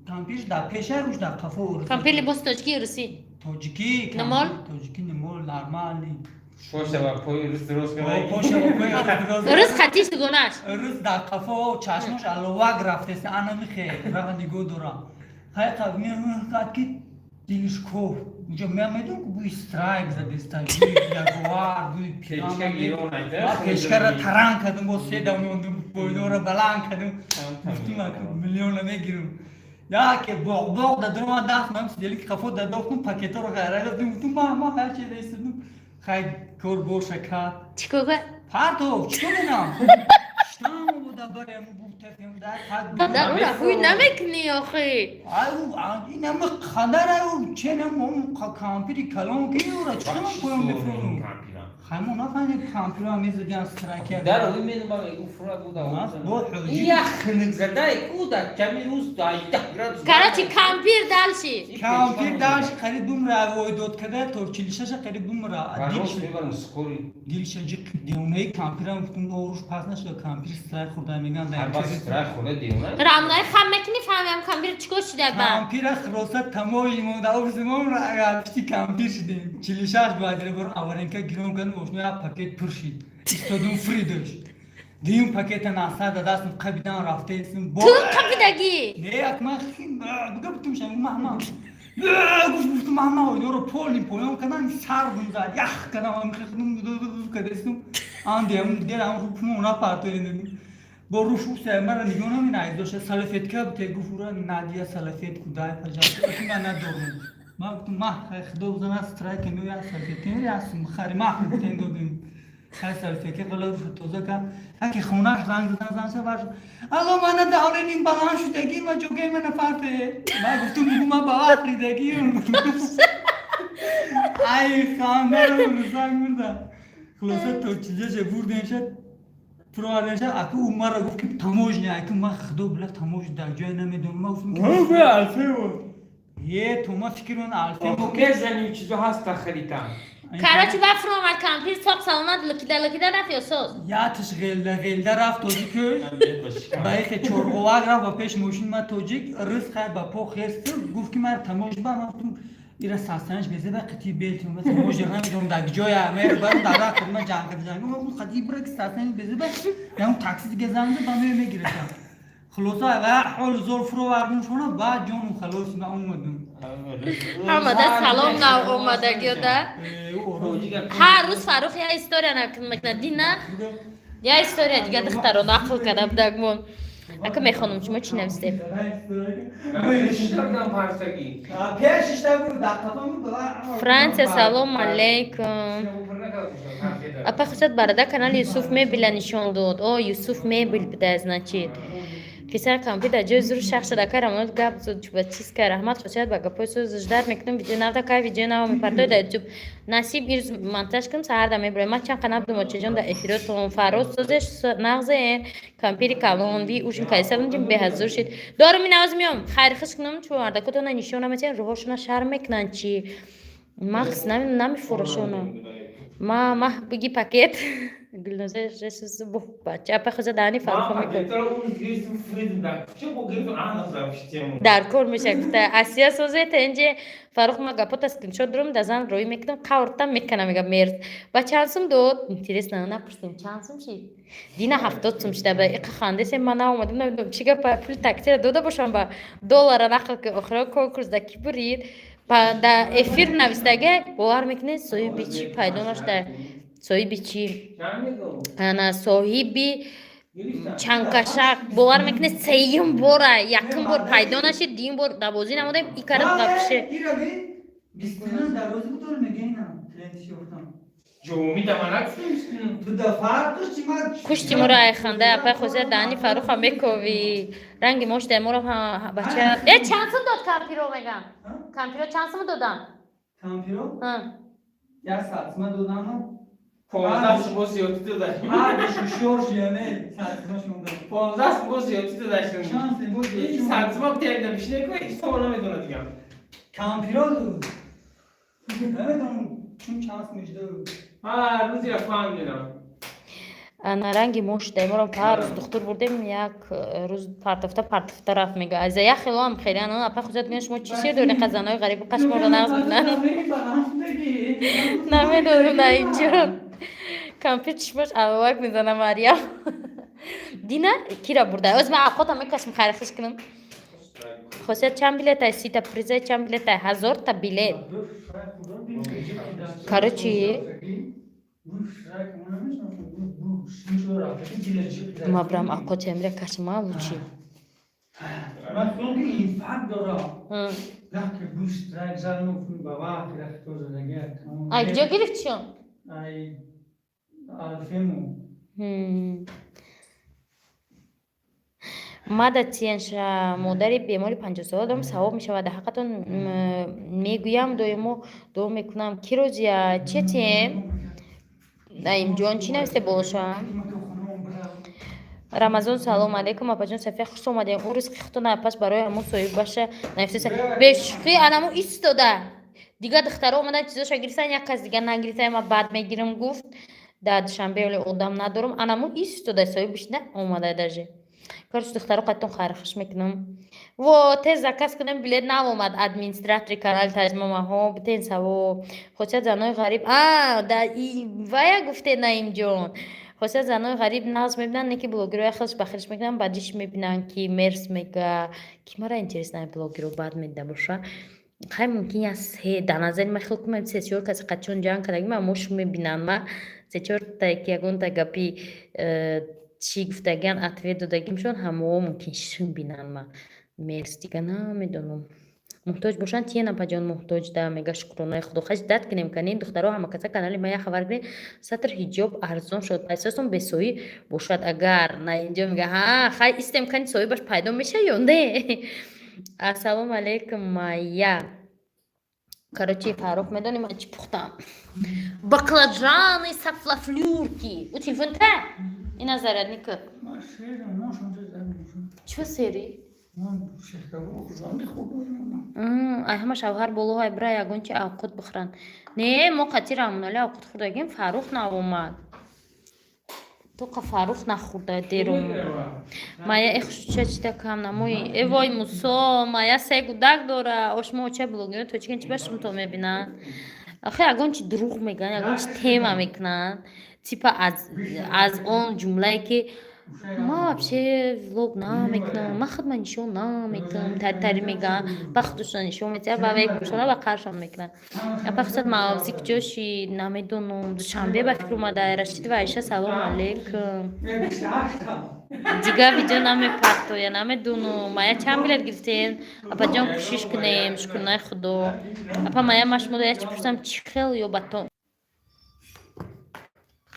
кампирш дар пеша, рӯш дар қафо. Кампир либоси тоҷикӣ, русӣ? Тоҷикӣ. Намол? Тоҷикӣ, немол, нормальный. Поша ба пои рус рост. Поша ба пои рус. Рус хатиш дугонаш. Рус дар қафо, чашмош аловак рафтест, ана михе раға нигоҳ дорам. Хай, қад ки дилиш коф. Инҷо ман медонам, ки бӯи страйк задеста, бӯи ягуар, бӯи. Печка гирон айда. Печкара таран кардам, бо се дам мондум, бойнора баланд кардам. Гуфтум, миллиона мегирам. Яке боғ-боғ дадурма, даст ман сидели, ки қафо дадохтум, пакеторо ғайра додум, гуфтум, ма ма ҳар чиз истодум. Хай, кор боша кард. Чӣ кор? Партов, чӣ кор менам? Штам буда барем, бутафем дар пак. Дар ура ҳуй намекунӣ, охи. Ай, инама қадар, ай, ченам кампири калон ки ура чӣ ман поён мефурум. Хаймо, нафаҳмидем, кампиро мезадиан страйка. Дар ои менам, ӯ фурат буда. Бо ҳоҷи. Як хунукзадай ку дар ками рӯз 18 градус. Короче, кампир дальше. Кампир даш қариб бумра, войдод када то 46-а қариб бумра. Мебарам скорый. Дилша ҷиқ, девонаи кампирам, гуфтум, оруш пас нашуда, кампир страйк хӯрда, меган. Ҳар вақт страйк хӯрда, девона. Рамнаи хам мекунӣ, фаҳмиам, кампир чӣ кор шида ба. Кампира хулоса тамоми монда офиси мо пишти кампир шидем. 46 бояд бор аваренка гирон кардем, ошно як пакет пур шид. Истодум, фуридаш. Дуюм пакета насар да дастам қабидан рафтаистм. Ту қабидагӣ? Не, як ман буга бутум, шам маҳма. Гуфт, гуфтум, маҳма, ойноро полный поён кардан, сардум зад, ях кардам, кардастум. Андиам дигар ам пумона напартоидем. Бо руш уса мара нигоҳ намина, дошта салфетка буте, гуфт, ура Надия салфетку дай, пожалуйста. Ман надорам. Ман гуфтум, мах, худо бизанад, страйка меояд, салфетка меясум, хари мах, гуфтем, додем. Хай, салфетка қала руш тоза кард. Яке хонаш занг задан, занг зад, ваш. Алло, мана давление баланд шудагӣ, ма ҷогаи мана парте. Ман гуфтум, ман ба вақт ридагӣ. Ай, хандарам занг мурда. Хулоса, то чизаше бурдем шад. Фуровардем шад, аку ӯ мара гуфт, ки таможня, аку ман, худо била, таможня дар ҷое намедонам. Ман гуфтум, ки е, то ман фикр мекунам, алфе. Мезаним, чизо ҳаста, харита. Короче, ба фуромад кампир соқ, саломат, лукида лукида рафт ё соз? Ятиш ғелда ғелда рафт тоҷикӯ. Ба ихе чорғовак рафт ба пеш мошин ма тоҷик рӯз, хай, ба по хест, гуфт, ки мара таможня ба. Ман гуфтум, ира састанаш безеба қити белтим, ма таможня намедонам дар ҷоя мебарам, дар рафт ма ҷанг карда ҷанг. Ман гуфтум, қати бира, ки састанаш безеба, ям такси дига занг зад, ба мегирифтам. Хулоса, ва ҳоли зор фуровардем шона, баъд ҷону халос, ма омадам. Ҳамада салом, нав омадагиёда. Ҳар рӯз Фаррух я история нақл мекунад. Дина я история дига духтаро нақл карда будагмон. Ака, мехонам, шумо чӣ нависем? Пеш шишта буд, дар қафо. Франсия, салом алейкум. Апа хусад, барада канали Юсуф Мебела нишон дод. О, Юсуф Мебел буда, значит. Писар кампи дар ҷои зур шахс шуда. Ака Рамонат, гап зуд ба чиз ка, раҳмат, хусият ба гапҳои суз. Ждать мекунам видео навда. Кай видео нава мепартои дар Ютуб? Насиб, ирӯз монтаж кунам, саҳарда мебурем. Ман чанд қанаб будум, очаҷон, дар эфиротон. Фарроз, созеш, нағзеен. Кампири калон ви ушин кайса будем, беҳазур шид. Дорум, инавоз меом, хайр хиш кунам, чун мардакотона нишон наметиҳан, рӯҳошона шарм мекунанд. Чӣ махс намефурӯшона. Ма маҳ биги пакет Гулноза. Бача, апа хуза даҳани Фарруха мекун. Дар кор меша, гуфта. Асия, созета инҷе. Фаррух, ма гапота скриншот дорум, да зан рӯй мекунам, қавртам мекунам, мега мерз. Ба чанд сум дод? Интересно, напурсем, чанд сум шид. Дина 70 сум шида, ба иқа хандесем. Ма наомадам, намедонам чӣ гапа, пули таксира дода бошам, ба доллара нақл ки охиро конкурс да ки бурид. Дар эфир навистага, бовар мекунед, соҳиби чӣ пайдо нашуда, соҳиби чӣ, ана соҳиби чанкашак. Бовар мекунед, сеюм бора, якум бор пайдо нашид, дуюм бор дар бозӣ намудем, и кард вообще. Бистина дар розӣ буд, мегӯям, трендиш ёфтам. Ҷомӣ даманак гуфтем. Ту да фарқш чи ма. Кушти моро айханда, апай хосият, даҳани Фаруха мековӣ. Ранги мошда моро бача. Э, чанд сум дод кампиро, мегам? Кампиро чанд сум додам? Кампиро? Як 100 сума додам. 15 сум боз зиёдтӣ додашем. Ҳардуш ҳушёр шияне, 100 сума шумода. 15 сум боз зиёдтӣ додашем. Чанд сум боз зиёдтӣ? 100 сума терда бишине ку, ҳисоб намедонад дигам. Кампиро намедонам, чун чанд сум ижда. Ҳар рӯз я фаҳмидам. Ана ранги мошда моро ҳар рӯз духтур бурдем, як рӯз партофта партофта рафт, мега. Аза як хелоам хеле ана апай хусият мегӯяд, шумо чӣ сир доред, қазанои ғариби қашморо нағз бинанд. Намедонам, на инҷо кампир чишмаш аввак мезана. Марьям дина кира бурда, оз ман авқотам мекашм, хайрхиш кунам. Хосият, чанд билетай? 30-та призай чанд билетай? 1000-та билет. Короче, ма брам авқоти амира кашма лучи. Ман фикр ки инфаркт дорам. Лаки гӯш рак задам, ба вақт рафто задага. Ай куҷо гирифтишон? Ай алфему. Мада тиянша, модари бемори 50-сола дорам, савоб мешавад дар ҳаққатон мегӯям, доимо дуо мекунам. Ки розия че тием? Наимҷон, чӣ нависте болоша? Рамазон, салом алейкум, апаҷон Сафия, хуш омадем. Ӯ ризқи худтона пас барои ҳамун соҳибаша нависта, бешӯхӣ, анаму истода. Дигар духтаро омадан, чизоша гирифтан, як кас дига нагирифта, ма баъд мегирам гуфт. Дар Душанбе оле одам надорам, анаму истода, соҳибаш на омада даже. Короче, духтаро, қаттон хайрхуш мекунам. Во, тез заказ кунем, билет наомад. Администратори канали таҷмамаҳо битен савоб. Хосият, занои ғариб, а да вая гуфте, Наимҷон. Хосият, занои ғариб нағз мебинанд, не ки блогерҳоя хелш ба хелш мекунанд, бадиш мебинанд, ки мерс мега, ки мара интересно, блогеро бад медида боша. Хай, мумкин я се дар назари ман хел кунам, се чор каси қачон ҷанг кардаги ма мош мебинанд, ма се чорта ки ягонта гапи чӣ гуфтагиан, ответ додагимшон, ҳамао мумкин шум бинанд, ма мерс, дига намедонам. Муҳтоҷ бошанд, тиен, апаҷон, муҳтоҷ да мега, шукронаи худо. Хаш дад кунем, канин духтаро, ҳама каса канали ма як хабар кунем. Сатр ҳиҷоб арзон шуд, пайсасон бесоҳӣ бошад агар на инҷо мега, ҳа, хай истем, кани соҳибаш пайдо меша ё не. Ассалому алайкум, Майя. Короче, Фаррух, медонӣ ман чӣ пухтам? Баклажаны со флафлюрки. У телефон та ина зарядника. Чё сери? Ай ҳама шавҳар болоҳай, бира ягон чи авқот бихӯранд. Не, мо қатъи Раҳмоналӣ авқот хӯрдагим, Фаррух наомад. Тоқа Фаррух нахӯрда, дер омад. Мая, эх, ча чита кам намои. Э вой, Мусо, Мая се гудак дора. Ошмо оча блогери тоҷикан чи ба шумто мебинанд? Ахе ягон чи дурӯғ мегӯянд, ягон чи тема мекунанд. Типа аз он ҷумлае ки ма вообще влог намекунам, ман худма нишон намекунам, тари мегӯям, ба худашон нишон медиҳам, ба векушона ба қаршон мекунанд. Апа хусад, мавзи куҷо шид? Намедонам. Душанбе ба фикр омада. Рашид ва Айша, салом алейкум. Дигар видео намепартоя, намедонам. Мая, чанд билет гирифтем? Апаҷон, кӯшиш кунем, шукрнаи худо. Апа Мая, ма шумо як чи пурсам, чӣ хел ё ба то